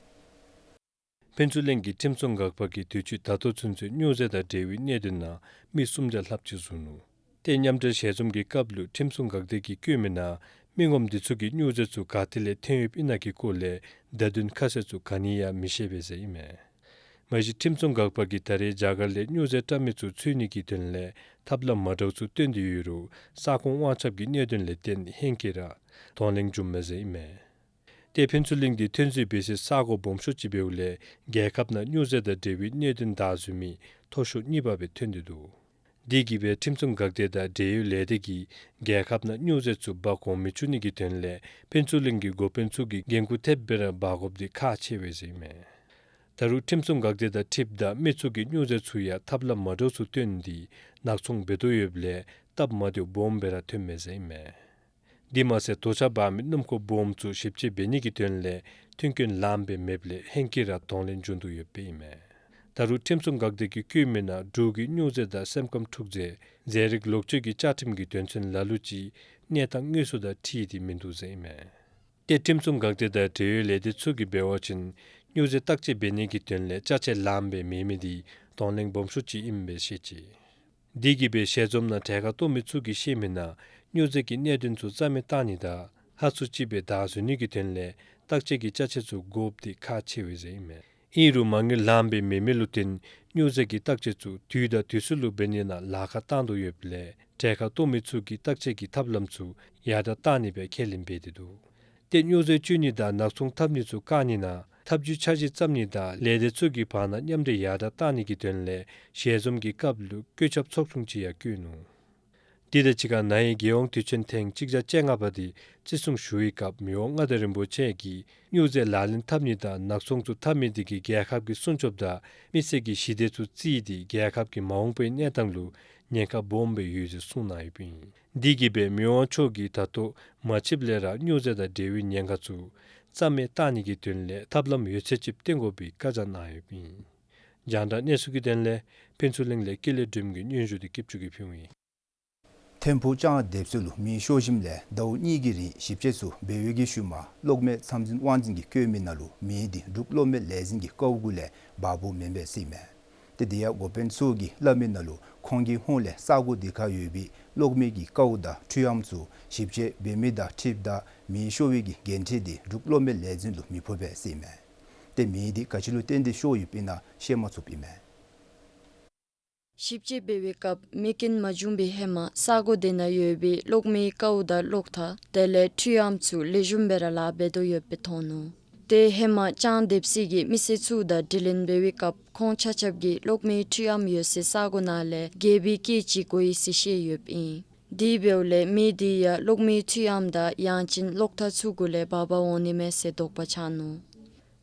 ཕུན་ཚོགས་གླིང་གི་ཁྲིམས་སྲུང་འགག་པ་གིས་དུས་ཅི་ད་ལྟོ་ཚུན་ཚོད་སྨྱོ་རྫས་དང་འབྲེལ་བའི་གནད་དོན་ནང་མི་སུམ་བརྒྱ་ལྷགཔ་ཅིག་བཟུང་ནུག། ཏེ་མཉམ་འབྲེལ་ཞལ་འཛོམས་ཀྱི་སྐབས་ལུ་ཁྲིམས་སྲུང་འགག་སྡེ་གིས་བཀོད་མི་ནང་མི་ངོམ་འདི་ཚུ་གིས་སྨྱོ་རྫས་ཚུ་ག་ཏེ་ལས་ཐོན་ཡོདཔ་ཨིན་ན་གི་སྐོར་ལས་བརྡ་དོན་ཁ་གསལ་ཚུ་ག་ནི་ཡང་མི་ཤེས་པས་ཟེར་ཨིན་མས། མ་གཞི་ཁྲིམས་སྲུང་འགག་པ་གིས་ད་རེས་རྒྱ་གར་ལས་སྨྱོ་རྫས་བཀྲམ་མི་ཚུ་འཚོལ་ནི་གི་དོན་ལས་ཐབས་ལམ་མ་འདྲཝ་ཚུ་སྟོན་ཏེ་ཡོད་རུང་ས་ཁོངས་དབང་ཁྱབ་ཀྱི་གནད་དོན་ལས་བརྟེན་ཧེང་སྐལ་ར་གདོང་ལེན་བྱུངམ་མས་ཟེར་ཨིན་མས། ཏེ་ཕུན་ཚོགས་གླིང་འདི་ཐོན་རྫས་སྦེད་སའི་ས་གོ་སྦོམ་ཤོས་ཅིག་འབདཝ་ལས་རྒྱལ་ཁབ་ནང་སྨྱོ་རྫས་དང་འབྲེལ་བའི་གནད་དོན་བདའ་ཟུན་མི་མཐོ་ཤོས་གཉིས་པ་སྦེ་ཐོན་ཏེ་འདུག། དེ་གིས་སྦེ་ཁྲིམས་སྲུང་འགག་སྡེ་དང་འབྲེལ་ཡོད་ལས་སྡེ་གིས་རྒྱལ་ཁབ་ནང་སྨྱོ་རྫས་ཚུ་འབག་འོང་མི་བཅུག་ནི་གི་དོན་ལས་ཕུན་ཚོགས་གླིང་གི་འགོ་དཔོན་ཚུ་གིས་འགན་ཁུར་ཐེབས་སྦེ་ར་འབག་དགོཔ་འདི་ཁག་ཆེ་བས་ཟེར་ཨིན་མས། ད་རུང་ཁྲིམས་སྲུང་འགག་སྡེ་དང་འཁྲིལཝ་ད་མི་ཚུ་གིས་སྨྱོ་རྫས་ཚུ་ཡང་ཐབས་ལམ་མ་འདྲཝ་ཚུ་སྟོན་ཏེ་ནག་ཚོང་འབད་དོ་ཡོདཔ་ལས་སྟབས་མ་བདེཝ་སྦོམ་སྦེ་ར་ཐོནམ་མས་ཟེར་ཨིན་མས། དེ་མ་ཚད་དོ་ཆ་འབག་མི་སྣུམ་འཁོར་སྦོམ་ཚུ་ཞིབ་དཔྱད་འབད་ནི་གི་དོན་ལས་མཐུན་རྐྱེན་ལངམ་སྦེ་མེདཔ་ལས་ཧེང་སྐལ་ར་གདོང་ལེན་བྱུང་དོ་ཡོདཔ་ཨིན་མས། ད་རུང་ཁྲིམས་སྲུང་འགག་སྡེ་གིས་བཀོད་མི་ནང་འབྲུག་གི་སྨྱོ་རྫས་དང་སེམས་ཁམས་འཁྲུག་རྫས་རྫས་རིགས་ལོག་སྤྱོད་ཀྱི་བཅའ་ཁྲིམས་ཀྱི་དོན་ཚན་ལ་ལུ་ཅིག་གནས་སྟངས་དངོས་སུ་དང་འཁྲིལ་ཏེ་མིན་འདུག་ཟེར་ཨིན་མས། ཏེ་ཁྲིམས་སྲུང་འགག་སྡེ་དང་འབྲེལ་ཡོད་ལས་སྡེ་ཚུ་གིས་འབད་བ་ཅིན་སྨྱོ་རྫས་བརྟག་དཔྱད་འབད་ནི་གི་དོན་ལས་ཅ་ཆས་ལངམ་སྦེ་མེད་མི་འདི་གདོང་ལེན་སྦོམ་ཤོས་ཅིག་ཨིནམ་སྦེ་བཤད་ཅི། དེ་གིས་སྦེ་ཞལ་འཛོམས་ནང་གྲལ་ཁར་གཏོགས་མི་ཚུ་གིས་བཤད་མི་ནང་སྨྱོ་རྫས་ཀྱི་གནད་དོན་ཚུ་རྩ་མེད་བཏང་ནི་དང་ཧ་སུ་ཅིག་སྦེ་བདའ་ཟུན་ནི་གི་དོན་ལས་བརྟག་དཔྱད་ཀྱི་ཅ་ཆས་ཚུ་དགོཔ་འདི་ཁག་ཆེ་བས་ཟེར་ཨིན་མས། ཨིན་རུང་མ་དངུལ་ལངམ་སྦེ་མེད་མི་ལུ་བརྟེན་སྨྱོ་རྫས་ཀྱི་བརྟག་དཔྱད་ཚུ་དུས་དང་དུས་སུ་ལུ་འབད་ནི་ནང་ལཱ་ཁག་བཏང་དོ་ཡོདཔ་ལས་གྲལ་ཁར་གཏོགས་མི་ཚུ་གིས་བརྟག་དཔྱད་ཀྱི་ཐབས་ལམ་ཚུ་ཡར་དྲག་བཏང་ནི་སྦེ་ཁས་ལེན་འབད་དེ་འདུག། ཏེ་སྨྱོ་རྫས་སྤྱོད་ནི་དང་ནག་ཚོང་འཐབ་ནི་ཚུ་བཀག་ནི་ནང་ཐབས་བྱུས་འཆར་གཞི་བརྩམ་ནི་དང་ལས་སྡེ་ཚུ་གི་བར་ན་མཉམ་འབྲེལ་ཡར་དྲག་བཏང་ནི་གི་དོན་ལས་ཞལ་འཛོམས་ཀྱི་སྐབས་ལུ་བཀོད་ཁྱབ་ཚོགས་ཆུང་ཅིག་ཡང་བསྐོས་ནུག། དེ་དང་གཅིག་ཁར་ན་ཧིང་རྒྱལ་ཡོངས་དུས་ཆེན་ཐེངས་གཅིག་བརྒྱ་བཅོ་ལྔ་པ་འདི་བརྩི་སྲུང་ཞུ་བའི་སྐབས་མི་དབང་མངའ་བདག་རིན་པོ་ཆེ་གིས་སྨྱོ་རྫས་ལག་ལེན་འཐབ་ནི་དང་ནག་ཚོང་ཚུ་འཐབ་མི་འདི་གིས་རྒྱལ་ཁབ་ཀྱི་སྲུང་སྐྱོབ་དང་མི་སེར་གྱི་ཞི་བདེ་ཚུ་བརྩིས་ཏེ་རྒྱལ་ཁབ་ཀྱི་མ་འོངས་པའི་གནས་སྟངས་ལུ་ཉེན་ཁ་སྦོམ་སྦེ་ཡོད་ཟེར་གསུངས་གནང་ཡོདཔ་ཨིན། དེ་གིས་སྦེ་མི་དབང་མཆོག་གིས་ད་ལྟོ་མ་ཆིབས་ལས་ར་སྨྱོ་རྫས་དང་འབྲེལ་བའི་ཉེན་ཁ་ཚུ་རྩ་མེད་བཏང་ནི་གི་དོན་ལས་ཐབས་ལམ་ཡོད་ཚད་ཅིག་བཏོན་དགོ་པའི་བཀའ་རྒྱ་གནང་ཡོདཔ་ཨིན། རྒྱང་བསྒྲགས་གནས་ཚུལ་གྱི་དོན་ལས་ཕུན་ཚོགས་གླིང་ལས་ཀུན་ལེགས་སྒྲོལམ་གྱི་སྙན་ཞུ་འདི་སྐྱིད་ཆུ་གིས་ཕུལཝ་ཨིན། ཐིམ་ཕུག་ལྕང་འདེབས་སུ་ལུ་མེ་ཤོར་ཞིནམ་ལས་ཟླཝ་གཉིས་ཀྱི་རིང་ཞིབ་དཔྱད་ཚུ་འབད་བའི་གི་ཤུལ་མ་གློག་མེ་མཚམས་འཛིན་དབང་འཛིན་གྱིས་བཀོད་མི་ནང་ལུ་མེ་འདི་འབྲུག་གློག་མེ་ལས་འཛིན་གྱི་ཀཝ་གུ་ལས་འབག་འབགཔ་མེན་པས་ཟེར་ཨིན་མས། ཏེ་དེ་ཡང་འགོ་དཔོན་ཚུ་གིས་སླབ་མི་ནང་ལུ་ཁོང་གི་ཧོངས་ལས་ས་གོ་དེ་ཁར་ཡོད་པའི་གློག་མེ་གི་ཀཝ་དང་འཕྲུལ་ཨམ་ཚུ་ཞིབ་དཔྱད་འབད་མི་དང་འཁྲིལཝ་ད་མེ་ཤོར་བའི་གི་འགན་འཁྲི་འདི་འབྲུག་གློག་མེ་ལས་འཛིན་ལུ་མི་ཕོག་པས་ཟེར་ཨིན་མས། ཏེ་མེ་འདི་ག་ཅི་ལུ་བརྟེན་ཏེ་ཤོར་ཡོདཔ་ཨིན་ན་ཤེས་མ་ཚུགསཔ་ཨིན་མས། ཞིབ་དཔྱད་འབད་བའི་སྐབས་མེ་རྐྱེན་མ་བྱུང་པའི་ཧེ་མ་ས་གོ་དེ་ནང་ཡོད་པའི་གློག་མེའི་ཀཝ་དང་གློག་ཐག་དེ་ལས་འཕྲུལ་ཨམ་ཚུ་ལེགས་ཤོམ་སྦེ་ར་ལཱ་འབད་དོ་ཡོདཔ་སྦེ་མཐོང་ནུག། ཏེ་ཧེ་མ་ལྕང་འདེབས་སི་གི་མི་སེར་ཚུ་དང་དྲི་ལན་འབད་བའི་སྐབས་ཁོང་ཆ་ཁྱབ་ཀྱིས་གློག་མེའི་འཕྲུལ་ཨམ་ཡོད་སའི་ས་གོ་ནང་ལས་རྒྱས་པའི་སྐད་ཅིག་གོ་ཡི་ཟེར་བཤད་ཡོདཔ་ཨིན། དེ་འབདཝ་ལས་མེ་དེ་ཡང་གློག་མེའི་འཕྲུལ་ཨམ་དང་ཡང་ཅིན་གློག་ཐག་ཚུ་གུ་ལས་འབག་འབག་འོང་ནི་མས་ཟེར་དོགས་པ་ཆགས་ནུག།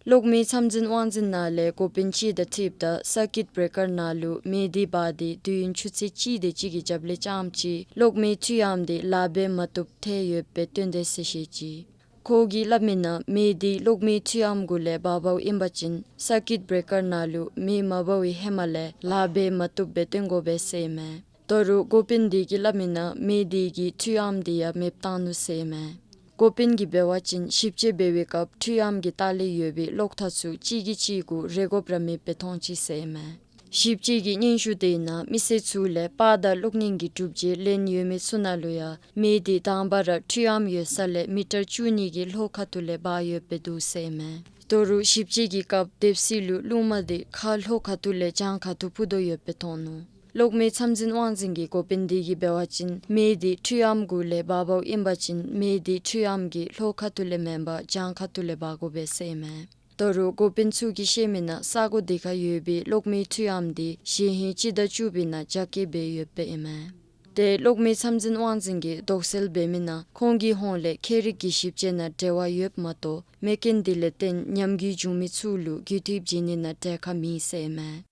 གློག་མེ་མཚམས་འཛིན་དབང་འཛིན་ནང་ལས་འགོ་དཔོན་ཅིག་དང་འཁྲིལཝ་ད་སར་ཀིཊ་བྲེ་ཀར་ནང་ལུ་མེ་དེ་འབར་ཏེ་དུས་ཡུན་ཆུ་ཚོད་གཅིག་དེ་ཅིག་གི་རྒྱབ་ལས་རྐྱངམ་ཅིག་གློག་མེའི་འཕྲུལ་ཨམ་དེ་ལཱ་འབད་མ་བཏུབ་ཐལ་ཡོདཔ་སྦེ་སྟོན་དེས་ཟེར་བཤད་ཅི། ཁོ་གིས་སླབ་མི་ནང་མེ་དེ་གློག་མེའི་འཕྲུལ་ཨམ་གུ་ལས་འབག་འབགཔ་ཨིན་པ་ཅིན་སར་ཀིཊ་བྲེ་ཀར་ནང་ལུ་མེ་མ་འབར་བའི་ཧེ་མ་ལས་ལཱ་འབད་མ་བཏུབ་སྦེ་སྟོན་དགོ་པས་ཟེར་ཨིན་མས། ད་རུང་འགོ་དཔོན་དེ་གིས་སླབ་མི་ནང་མེ་དེ་གི་འཕྲུལ་ཨམ་དེ་ཡང་མེདཔ་བཏང་ནུག་ཟེར་ཨིན་མས། འགོ་དཔོན་གྱིས་འབད་བ་ཅིན་ཞིབ་དཔྱད་འབད་བའི་སྐབས་འཕྲུལ་ཨམ་གྱི་ལྟག་ལས་ཡོད་པའི་གློག་ཐག་ཚུ་གཅིག་གིས་གཅིག་གུ་རེག་དགོཔ་ར་མེདཔ་སྦེ་མཐོང་ཅི་ཟེར་ཨིན་མས། ཞིབ་དཔྱད་ཀྱི་སྙན་ཞུ་དེ་ནང་མི་སེར་ཚུ་ལས་པར་དང་གློག་བརྙན་གྱི་སྒྲུབ་བྱེད་ལེན་ཡོད་མི་ཚུ་ནང་ལུ་ཡང་མེ་དེ་དང་པ་ར་འཕྲུལ་ཨམ་ཡོད་ས་ལས་མི་ཊར་བཅུ་གཉིས་ཀྱི་ལྷོ་ཁ་ཐུག་ལས་འབར་ཡོདཔ་སྦེ་འདུག་ཟེར་ཨིན་མས། ད་རུང་ཞིབ་དཔྱད་ཀྱི་སྐབས་འདེབས་སི་ལུ་རླུང་མ་དེ་ཁ་ལྷོ་ཁ་ཐུག་ལས་བྱང་ཁ་ཐུག་འཕུ་དོ་ཡོདཔ་སྦེ་མཐོང་ནུག། གློག་མེ་མཚམས་འཛིན་དབང་འཛིན་གྱི་འགོ་དཔོན་དེ་གིས་འབད་བ་ཅིན་མེ་དེ་འཕྲུལ་ཨམ་གུ་ལས་འབག་འབགཔ་ཨིན་པ་ཅིན་མེ་དེ་འཕྲུལ་ཨམ་གྱི་ལྷོ་ཁ་ཐུག་ལས་མེན་པར་བྱང་ཁ་ཐུག་ལས་འབག་དགོ་པས་ཟེར་ཨིན་མས། ད་རུང་འགོ་དཔོན་ཚུ་གིས་བཤད་མི་ནང་ས་གོ་དེ་ཁར་ཡོད་པའི་གློག་མེའི་འཕྲུལ་ཨམ་དེ་གཞེས་ཧིང་སྤྱི་ཟླ་བཅུ་པའི་ནང་རྒྱ་སྐྱེད་འབད་ཡོདཔ་སྦེ་ཨིན་མས། ཏེ་གློག་མེ་མཚམས་འཛིན་དབང་འཛིན་གྱིས་དོགས་སེལ་འབད་མི་ནང་ཁོང་གི་ཧོངས་ལས་ཁྱད་རིག་གི་ཞིབ་དཔྱད་ནང་འབྲེལ་བ་ཡོདཔ་མ་གཏོགས་མེ་རྐྱེན་དེ་ལས་བརྟེན་ཉམས་རྒུད་བྱུང་མི་ཚུ་ལུ་རྒུད་འཐུས་བྱིན་ནི་ནང་གྲལ་ཁར་མེད་ཟེར་ཨིན་མས།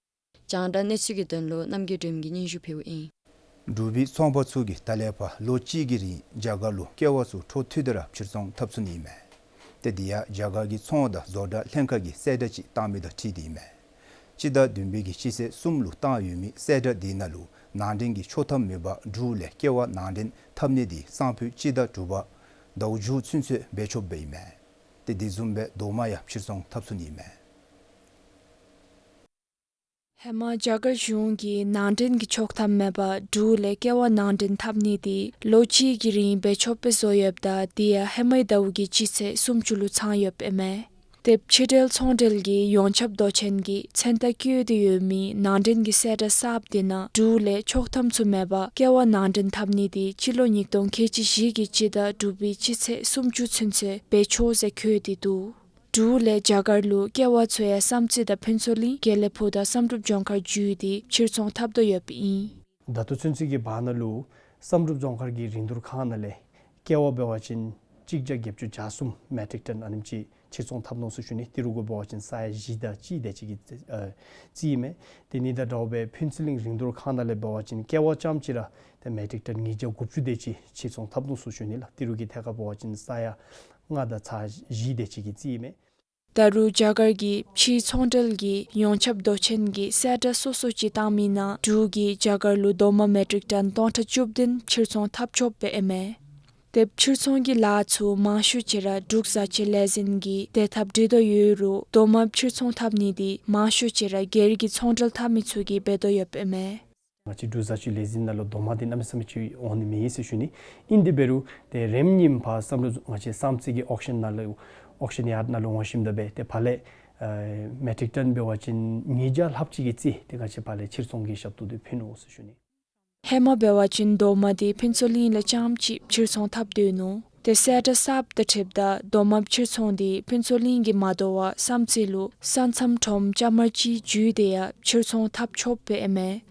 རྒྱང་བསྒྲགས་གནས་ཚུལ་གྱི་དོན་ལུ་རྣམ་རྒྱལ་སྒྲོལ་མ་གིས་སྙན་ཞུ་ཕུལཝ་ཨིན། འབྲུག་པའི་ཚོང་པ་ཚུ་གིས་ད་ལས་ཕར་ལོ་གཅིག་གི་རིང་རྒྱ་གར་ལུ་ཀེ་བ་ཚུ་འཕྲོ་མཐུད་དེ་ར་ཕྱིར་ཚོང་འཐབ་ཚུགས་ནི་ཨིན་མས། ཏེ་དེ་ཡང་རྒྱ་གར་གྱི་ཚོང་དང་བཟོ་གྲྭ་ལྷན་ཁག་གིས་གསལ་བསྒྲགས་ཅིག་བཏང་མི་དང་འཁྲིལ་ཏེ་ཨིན་མས། སྤྱི་ཟླ་བདུན་པའི་གི་སྤྱི་ཚེས་གསུམ་ལུ་བཏང་ཡོད་མི་གསལ་བསྒྲགས་དེ་ནང་ལུ་ནང་འདྲེན་གྱི་ཆོག་ཐམ་མེད་པར་འབྲུག་ལས་ཀེ་བ་ནང་འདྲེན་འཐབ་ནི་དེ་སང་ཕོད་སྤྱི་ཟླ་དྲུག་པ་ཟླཝ་མཇུག་ཚུན་ཚོད་འབད་ཆོགཔ་སྦེ་ཨིན་མས། ཏེ་དེ་བཟུམ་སྦེ་རྡོག་མ་ཡང་ཕྱིར་ཚོང་འཐབ་ཚུགས་ནི་ཨིན་མས། ཧེ་མ་རྒྱ་གར་གཞུང་གིས་ནང་འདྲེན་གྱི་ཆོག་ཐམ་མེད་པར་འབྲུག་ལས་ཀེ་བ་ནང་འདྲེན་འཐབ་ནི་དེ་ལོ་གཅིག་གི་རིང་འབད་ཆོགཔ་སྦེ་བཟོ་ཡོདཔ་ད་དེ་ཡང་ཧེ་མའི་ཟླཝ་གི་སྤྱི་ཚེས་སུམ་ཅུ་ལུ་ཚང་ཡོདཔ་ཨིན་མས། དེ་ཕྱི་འབྲེལ་ཚོང་འབྲེལ་གྱི་ཡོངས་ཁྱབ་མདོ་ཆེན་གྱིས་མཚན་རྟགས་བཀོད་དེ་ཡོད་མི་ནང་འདྲེན་གྱི་གསལ་བསྒྲགས་གསརཔ་དེ་ནང་འབྲུག་ལས་ཆོག་ཐམ་ཚུ་མེད་པར་ཀེ་བ་ནང་འདྲེན་འཐབ་ནི་དེ་སྤྱི་ལོ་ཉིས་སྟོང་ཁལ་གཅིག་བཞི་གི་སྤྱི་ཟླ་དྲུག་པའི་སྤྱི་ཚེས་སུམ་ཅུ་ཚུན་ཚོད་འབད་ཆོག་ཟེར་བཀོད་དེ་འདུག། འབྲུག་ལས་རྒྱ་གར་ལུ་ཀེ་བ་ཚུ་ཡང་བསམ་རྩེ་དང་ཕུན་ཚོགས་གླིང་དགེ་ལེགས་ཕུག་དང་བསམ་གྲུབ་ལྗོངས་མཁར་བརྒྱུད་དེ་ཕྱིར་ཚོང་འཐབ་དོ་ཡོདཔ་ཨིན། ད་ལྟོ་ཚུན་ཚོད་ཀྱི་བར་ན་ལུ་བསམ་གྲུབ་ལྗོངས་མཁར་གྱི་རིན་བསྡུར་ཁང་ནང་ལས་ཀེ་བ་འབད་བ་ཅིན་གཅིག་བརྒྱ་བརྒྱད་ཅུ་གྱ་གསུམ་མེ་ཊིག་ཊོན་ཨ་ནེམ་ཅིག་ཕྱིར་ཚོང་འཐབ་ནུག་ཟེར་ཞུ་ནི། ཏི་རུ་གུ་འབད་བ་ཅིན་ས་ཡ་བཞི་དང་གཅིག་དེ་ཅིག་གི་ཨ་རྩིས་ཨིན་མས། དེ་ནི་དང་འདྲཝ་སྦེ་ཕུན་ཚོགས་གླིང་རིན་བསྡུར་ཁང་ནང་ལས་འབད་བ་ཅིན་ཀེ་བ་རྐྱངམ་ཅིག་ར་ཏེ་མེ་ཊིག་ཊོན་ཉིས་བརྒྱ་དགུ་བཅུ་དེ་ཅིག་ཕྱིར་ཚོང་འཐབ་ནུག་ཟེར་ཞུ་ནི་ལགས། ཏི་རུ་གི་ཐད་ཁར་འབད་བ་ཅིན་ས་ཡ་ལྔ་དང་ཚག་བཞི་དེ་ཅིག་གི་རྩིས་ཨིན་མས། ད་རུང་རྒྱ་གར་གྱི་ཕྱིའི་ཚོང་འབྲེལ་གྱི་ཡོངས་ཁྱབ་མདོ་ཆེན་གྱིས་གསལ་བསྒྲགས་སོ་སོ་ཅིག་བཏང་མི་ནང་འབྲུག་གིས་རྒྱ་གར་ལུ་རྡོག་མ་མེ་ཊིག་ཊོན་སྟོང་ཕྲག་བཅུ་བདུན་ཕྱིར་ཚོང་འཐབ་ཆོགཔ་སྦེ་ཨིན་མས། དེ་ཕྱིར་ཚོང་གི་ལཱ་ཚུ་མང་ཤོས་ཅིག་ར་འབྲུག་བཟའ་སྤྱོད་ལས་འཛིན་གྱིས་དེ་འཐབ་སྒྲིག་དོ་ཡོད་རུང་རྡོག་མ་ཕྱིར་ཚོང་འཐབ་ནི་དེ་མང་ཤོས་ཅིག་ར་སྒེར་གྱི་ཚོང་འབྲེལ་འཐབ་མི་ཚུ་གིས་འབད་དོ་ཡོདཔ་ཨིན་མས། ང་བཅས་འབྲུག་བཟའ་སྤྱོད་ལས་འཛིན་ནང་ལུ་རྡོག་མ་དེ་གནམ་མེད་ས་མེད་ཅིག་འོང་ནི་མེད་ཟེར་ཞུ་ནི། ཨིན་དེ་འབད་རུང་ཏེ་རེམ་གཉིས་ཕར་བསམ་གྲུབ་ང་བཅས་བསམ་རྩེ་གི་ཨོག་ཤན་ནང་ལུ་ཨོག་ཤན་ཡཱརཌ་ནང་ལུ་འོང་ཞིནམ་ད་སྦེ་ཏེ་ཕར་ལས་ཨ་མེ་ཊིག་ཊོན་འབད་བ་ཅིན་ཉིས་བརྒྱ་ལྷགཔ་ཅིག་གི་རྩིས་ཏེ་ང་བཅས་ཕར་ལས་ཕྱིར་ཚོང་གི་ཞབས་ཏོག་དེ་ཕུལ་ནུག་ཟེར་ཞུ་ནི། ཧེ་མ་འབད་བ་ཅིན་རྡོག་མ་དེ་ཕུན་ཚོགས་གླིང་ལས་རྐྱངམ་ཅིག་ཕྱིར་ཚོང་འཐབ་དོ་ནུག། ཏེ་གསལ་བསྒྲགས་གསརཔ་དང་འཁྲིལཝ་ད་རྡོག་མ་ཕྱིར་ཚོང་དེ་ཕུན་ཚོགས་གླིང་གིས་མ་དོ་བར་བསམ་རྩེ་ལུ་ས་མཚམས་ཁྲོམ་ལྕང་དམར་ཅིག་བརྒྱུད་དེ་ཡང་ཕྱིར་ཚོང་འཐབ་ཆོགཔ་སྦེ་ཨིན་མས།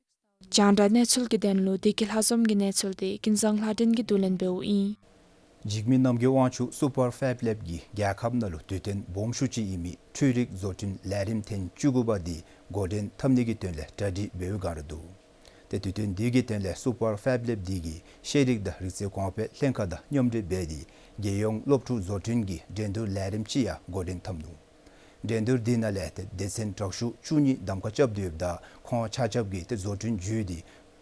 རྒྱང་བསྒྲགས་གནས་ཚུལ་གྱི་དོན་ལུ་བདེ་སྐྱིད་ལྷ་འཛོམས་ཀྱི་གནས་ཚུལ་དེ་ཀུན་བཟང་ལྷ་སྒྲོན་གྱིས་བསྡུ་ལེན་འབདཝ་ཨིན། འཇིགས་མེད་རྣམ་རྒྱལ་དབང་ཕྱུག་སུ་པར་ཕེབ་ལེབ་ཀྱིས་རྒྱལ་ཁབ་ནང་ལུ་དུས་སྟོན་སྦོམ་ཤོས་ཅིག་ཨིན་མི་འཕྲུལ་རིག་བཟོ་སྐྲུན་ལས་རིམ་ཐེངས་བཅུ་དགུ་པ་དེ་འགོ་འདྲེན་འཐབ་ནི་གི་དོན་ལས་གྲ་སྒྲིག་འབད་བའི་བསྒང་ར་འདུག། ཏེ་དུས་སྟོན་དེ་གི་དོན་ལས་སུ་པར་ཕེབ་ལེབ་དེ་གིས་ཤེས་རིག་དང་རིག་རྩལ་གོང་འཕེལ་ལྷན་ཁག་དང་མཉམ་འབྲེལ་འབད་དེ་རྒྱལ་ཡོངས་སློབ་ཕྲུག་བཟོ་སྐྲུན་གྱི་འགྲན་བསྡུར་ལས་རིམ་ཅིག་ཡང་འགོ་འདྲེན་འཐབ་ནུག། འགྲན་བསྡུར་དེ་ནང་ལས་ཏེ་སྡེ་ཚན་དྲག་ཤོས་བཅུ་གཉིས་གདམ་ཁ་རྐྱབ་སྟེ་ཡོདཔ་ད་ཁོང་ཆ་ཁྱབ་ཀྱིས་ཏེ་བཟོ་སྐྲུན་བརྒྱུད་དེ་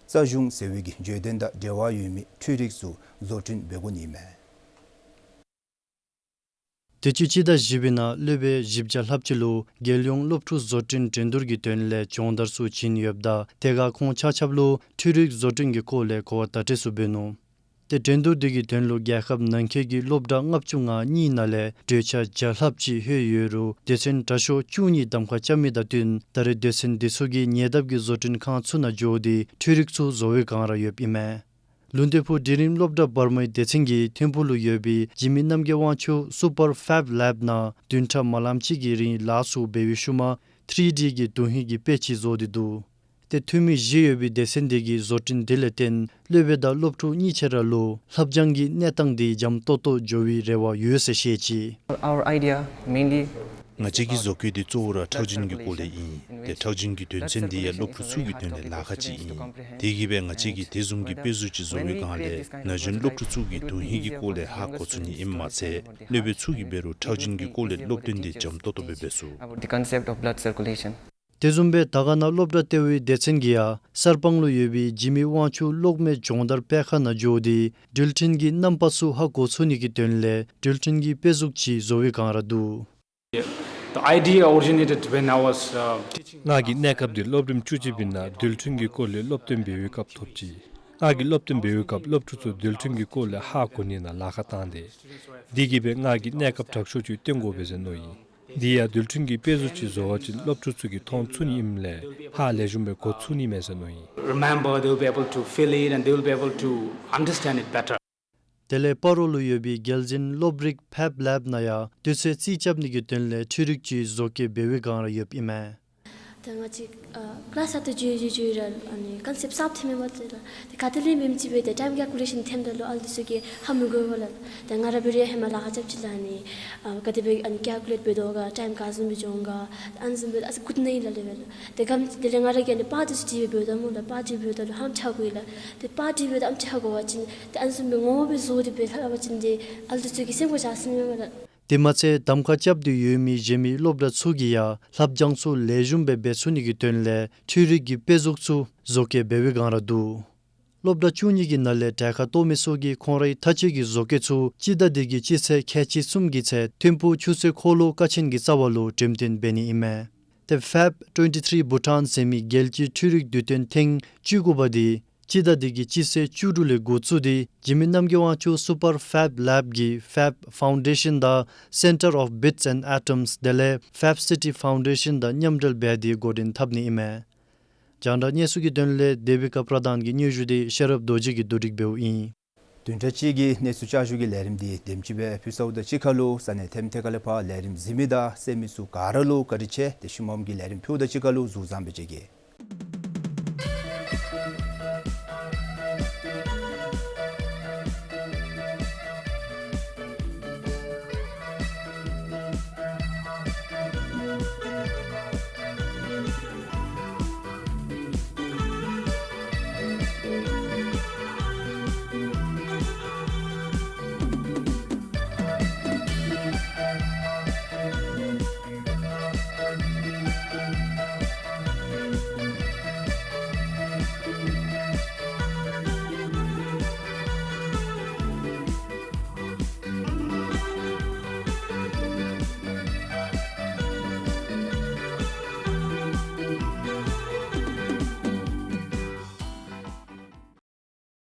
རྩ་གཞུང་ཟེར་བའི་གི་བརྗོད་དོན་དང་འབྲེལ་བ་ཡོད་མི་འཕྲུལ་རིག་ཚུ་བཟོ་སྐྲུན་འབད་དགོ་ནི་ཨིན་མས། དུས་ཅི་སྤྱི་ཟླ་བཞི་པའི་ནང་སློབ་དཔོན་བཞི་བརྒྱ་ལྷགཔ་ཅིག་ལུ་རྒྱལ་ཡོངས་སློབ་ཕྲུག་བཟོ་སྐྲུན་འགྲན་བསྡུར་གྱི་དོན་ལས་སྦྱོང་བརྡར་ཚུ་བྱིན་ཡོདཔ་ད་དེ་ཁར་ཁོང་ཆ་ཁྱབ་ལུ་འཕྲུལ་རིག་བཟོ་སྐྲུན་གྱི་སྐོར་ལས་གོ་བ་བརྡ་སྤྲོད་ཚུ་འབད་ནུག། ཏེ་འགྲན་བསྡུར་དེ་གི་དོན་ལུ་རྒྱལ་ཁབ་ནང་འཁོད་ཀྱི་སློབ་གྲྭ་ལྔ་བཅུ་ང་གཉིས་ནང་ལས་གྲོས་ཆོད་བརྒྱ་ལྷགཔ་ཅིག་ལྷོད་ཡོད་རུང་སྡེ་ཚན་དྲག་ཤོས་བཅུ་གཉིས་གདམ་ཁ་རྐྱབ་མི་དང་བསྟུན་ད་རེས་སྡེ་ཚན་དེ་ཚུ་གིས་ཉེ་འདབས་ཀྱི་བཟོ་སྐྲུན་ཁང་ཚུ་ནང་འགྱོ་སྟེ་འཕྲུལ་རིག་ཚུ་བཟོ་བའི་བསྒང་ར་ཡོདཔ་ཨིན་མས། ལུང་སྟོན་ཕུག་འབྲིང་རིམ་སློབ་གྲྭ་བར་མའི་སྡེ་ཚན་གྱིས་ཐིམ་ཕུག་ལུ་ཡོད་པའི་འཇིགས་མེད་རྣམ་རྒྱལ་དབང་ཕྱུག་སུ་པར་ཕེབ་ལེབ་ནང་བདུན་ཕྲག་མ་ལངམ་ཅིག་གི་རིང་ལཱ་ཚུ་འབད་བའི་ཤུལ་མ་ཐི་རི་ཌི་གི་དོན་ཧིང་གི་དཔེ་ཅིག་བཟོ་སྟེ་འདུག། ཏེ་འཐུས་མི་བཞི་ཡོད་པའི་སྡེ་ཚན་དེ་གིས་བཟོ་སྐྲུན་དེ་ལས་བརྟེན་སློབ་དཔོན་དང་སློབ་ཕྲུག་གཉིས་ཆ་ར་ལུ་ལྷབ་སྦྱང་གི་གནས་སྟངས་དེ་འཇམ་ཏོག་ཏོ་འགྱོ་བའི་རེ་བ་ཡོད་ཟེར་བཤད་ཅི། Our idea mainly ང་བཅས་ཀྱི་བཟོ་བཀོད་དེ་གཙོ་བོ་ར་ཁྲག་རྒྱུན་གྱི་སྐོར་ལས་ཨིན། ཏེ་ཁྲག་རྒྱུན་གྱི་དོན་ཚན་དེ་ཡང་སློབ་ཕྲུག་ཚུ་གི་དོན་ལས་ལཱ་ཁག་ཅིག་ཨིན། དེ་གིས་སྦེ་ང་བཅས་ཀྱིས་དེ་བཟུམ་གྱི་དཔེ་གཟུགས་ཅིག་བཟོ་བའི་བསྒང་ལས་ན་གཞོན་སློབ་ཕྲུག་ཚུ་གིས་དོན་ཧིང་གི་སྐོར་ལས་ཧ་གོ་ཚུགས་ནི་ཨིནམ་མ་ཚད་སློབ་དཔོན་ཚུ་གིས་འབད་རུང་ཁྲག་རྒྱུན་གྱི་སྐོར་ལས་སློབ་སྟོན་དེ་འཇམ་ཏོག་ཏོ་སྦེ་འབད་ཚུགས། About the concept of blood circulation. དེ་བཟུམ་སྦེ་དར་དཀར་ན་སློབ་གྲྭ་ལྟེ་བའི་སྡེ་ཚན་གྱིས་ཡང་གསར་སྤང་ལུ་ཡོད་པའི་འཇིགས་མེད་དབང་ཕྱུག་གློག་མེ་སྦྱོང་བརྡར་སྤེལ་ཁང་ནང་འགྱོ་སྟེ་འགྲུལ་འཕྲིན་གྱི་རྣམ་པ་ཚུ་ཧ་གོ་ཚུགས་ནི་གི་དོན་ལས་འགྲུལ་འཕྲིན་གྱི་དཔེ་གཟུགས་ཅིག་བཟོ་བའི་བསྒང་ར་འདུག། The idea originated when I was, uh, teaching. ང་གིས་གནས་སྐབས་དེ་སློབ་རིམ་བཅུ་གཅིག་པའི་ནང་འགྲུལ་འཕྲིན་གྱི་སྐོར་ལས་སློབ་སྟོན་འབད་བའི་སྐབས་ཐོབ་ཅི། ང་གིས་སློབ་སྟོན་འབད་བའི་སྐབས་སློབ་ཕྲུག་ཚུ་འགྲུལ་འཕྲིན་གྱི་སྐོར་ལས་ཧ་གོ་ནི་ནང་ལཱ་ཁག་བཏང་སྟེ། དེ་གིས་སྦེ་ང་གིས་གནས་སྐབས་དྲག་ཤོས་ཅིག་སྟོན་དགོ་པས་ཟེར་མནོ་ཡི། དེ་ཡང་འགྲུལ་འཕྲིན་གྱི་དཔེ་གཟུགས་ཅིག་བཟོ་བ་ཅིན་སློབ་ཕྲུག་ཚུ་གིས་མཐོང་ཚུགས་ནི་ཨིནམ་ལས་ཧ་ལེགས་ཤོམ་སྦེ་གོ་ཚུགས་ནི་མས་ཟེར་མནོ་ཡི། Remember, they will be able to feel it and they will be able to understand it better. དེ་ལས་སྤ་རོ་ལུ་ཡོད་པའི་རྒྱལ་འཛིན་སློབ་རིག་ཕེབ་ལེབ་ནང་ཡང་དུས་ཚོད་རྩིས་རྐྱབ་ནི་གི་དོན་ལས་འཕྲུལ་རིག་ཅིག་བཟོ་བཀོད་འབད་བའི་བསྒང་ར་ཡོདཔ་ཨིན་མས། ད་ང་བཅས་ཨ་ཀི་ལཱསི་ནང་ཏེ་འགྱོ་འགྱོ་འགྱོ་ར་ཨ་ནི་ཀོན་སེཔཊ་གསརཔ་ཐོནམ་མས་པ། ཏེ་ད་ཏེ་ག་ཏེ་ལས་མེནམ་ཅིག་སྦེ་ཏེ་ཊའིམ་ཀེལ་ཀུ་ལེ་ཤཱན་ཐོནམ་ད་ལུ་ཨ་ལུ་ཚུ་གིས་ཧ་མི་གོ་བས་ལགས། ད་ང་ར་འབད་རུང་ཡང་ཧེ་མ་ལཱ་ཁག་རྐྱབ་ཅི་ལགས། ཨ་ནི་ཨ་ག་དེ་སྦེ་ཨ་ནི་ཀེལ་ཀུ་ལེཊ་འབད་དོ་ག་ཊའིམ་ག་བཟུམ་སྦེ་འགྱོ་ག་ཨ་ནི་བཟུམ་སྦེ་ཨ་ཙི་འགོར་ནི་ཨིན་ལགས་ལགས་པས་ལགས། ཏེ་གམ་དེ་ལས་ང་ར་གིས་ཨ་ནི་པར་དེ་ཚུ་བྲིས་སྦེ་འབདཝ་ད་སྨོ་ལགས། པར་བྲིས་འབདཝ་ད་ལུ་ཧ་ལམ་ཧ་གོ་ཡི་ལགས། ཏེ་པར་བྲིས་འབདཝ་ད་ཨ་ནི་ཧ་གོ་བ་ཅིན་ཏེ་ཨ་ནི་བཟུམ་སྦེ་ངོ་མ་སྦེ་བཟོ་སྟེ་སྦེ་ལྷབ་པ་ཅིན་ཏེ་ཨ་ལུ་ཚུ་གིས་སེམས་ཁར་ཆགས་ཟེར་མས་པ་ལགས། དེ་མ་ཚད་གདམ་ཁ་རྐྱབ་སྟེ་ཡོད་མི་གཞན་མི་སློབ་གྲྭ་ཚུ་གིས་ཡང་ལྷབ་སྦྱང་ཚུ་ལེགས་ཤོམ་སྦེ་འབད་ཚུགས་ནི་གི་དོན་ལས་འཕྲུལ་རིག་གི་དཔེ་གཟུགས་ཚུ་བཟོ་བཀོད་འབད་བའི་བསྒང་ར་འདུག། སློབ་གྲྭ་བཅུ་གཉིས་ཀྱི་ནང་ལས་གྲལ་ཁར་གཏོགས་མི་ཚུ་གིས་ཁོང་རའི་མཐའ་དཔྱོད་ཀྱི་བཟོ་བཀོད་ཚུ་སྤྱི་ཟླ་འདི་གི་སྤྱི་ཚེས་ཁལ་གཅིག་གསུམ་གྱི་ཚེ་ཐིམ་ཕུག་ཆུ་ཚོད་འཁོར་ལོ་ཀ་ཆེན་གྱི་རྩ་བ་ལུ་འགྲེམས་སྟོན་འབད་ནི་ཨིན་མས། ཏེ་ཕེབ་ཊུ་ཝེན་ཊི་ཐི་རི་བྷུ་ཊཱན་ཟེར་མི་རྒྱལ་སྤྱིའི་འཕྲུལ་རིག་དུས་སྟོན་ཐེངས་བཅུ་དགུ་པ་འདི་སྤྱི་ཟླ་འདི་གི་སྤྱི་ཚེས་བཅུ་དྲུག་ལས་འགོ་བཙུགས་ཏེ་འཇིགས་མེད་རྣམ་རྒྱལ་དབང་ཕྱུག་སུ་པར་ཕེབ་ལེབ་ཀྱི་ཕེབ་ཕའུན་ཌེ་ཤཱན་དང་Centre of Bits and Atoms དེ་ལས་ཕེབ་སི་ཊི་ཕའུན་ཌེ་ཤཱན་དང་མཉམ་འབྲེལ་འབད་དེ་འགོ་འདྲེན་འཐབ་ནི་ཨིན་མས། རྒྱང་བསྒྲགས་གནས་ཚུལ་གྱི་དོན་ལས་དེ་བི་ཀ་པྲ་དཱན་གྱིས་སྙན་ཞུ་དེ་ཤེས་རབ་རྡོ་རྗེ་གིས་བསྡུ་སྒྲིག་འབདཝ་ཨིན། བདུན་ཕྲག་གཅིག་གི་གནས་ཚུལ་བསྐྱར་ཞུ་གི་ལས་རིམ་འདི་དེམ་ཅིག་སྦེ་ཕུལ་ཚརཝ་དང་གཅིག་ཁར་ལུ་ས་གནས་ཐེམ་ཐེ་ཁ་ལས་ཕར་ལས་རིམ་གཟིགས་མི་དང་གསན་མི་ཚུ་ག་ར་ལུ་བཀའ་དྲིན་ཆེ། ཏེ་ཤུལ་མམ་གྱི་ལས་རིམ་ཕུལཝ་དང་གཅིག་ཁར་ལུ་གཟུགས་བཟང་སྦེ་མཇལ་གེ།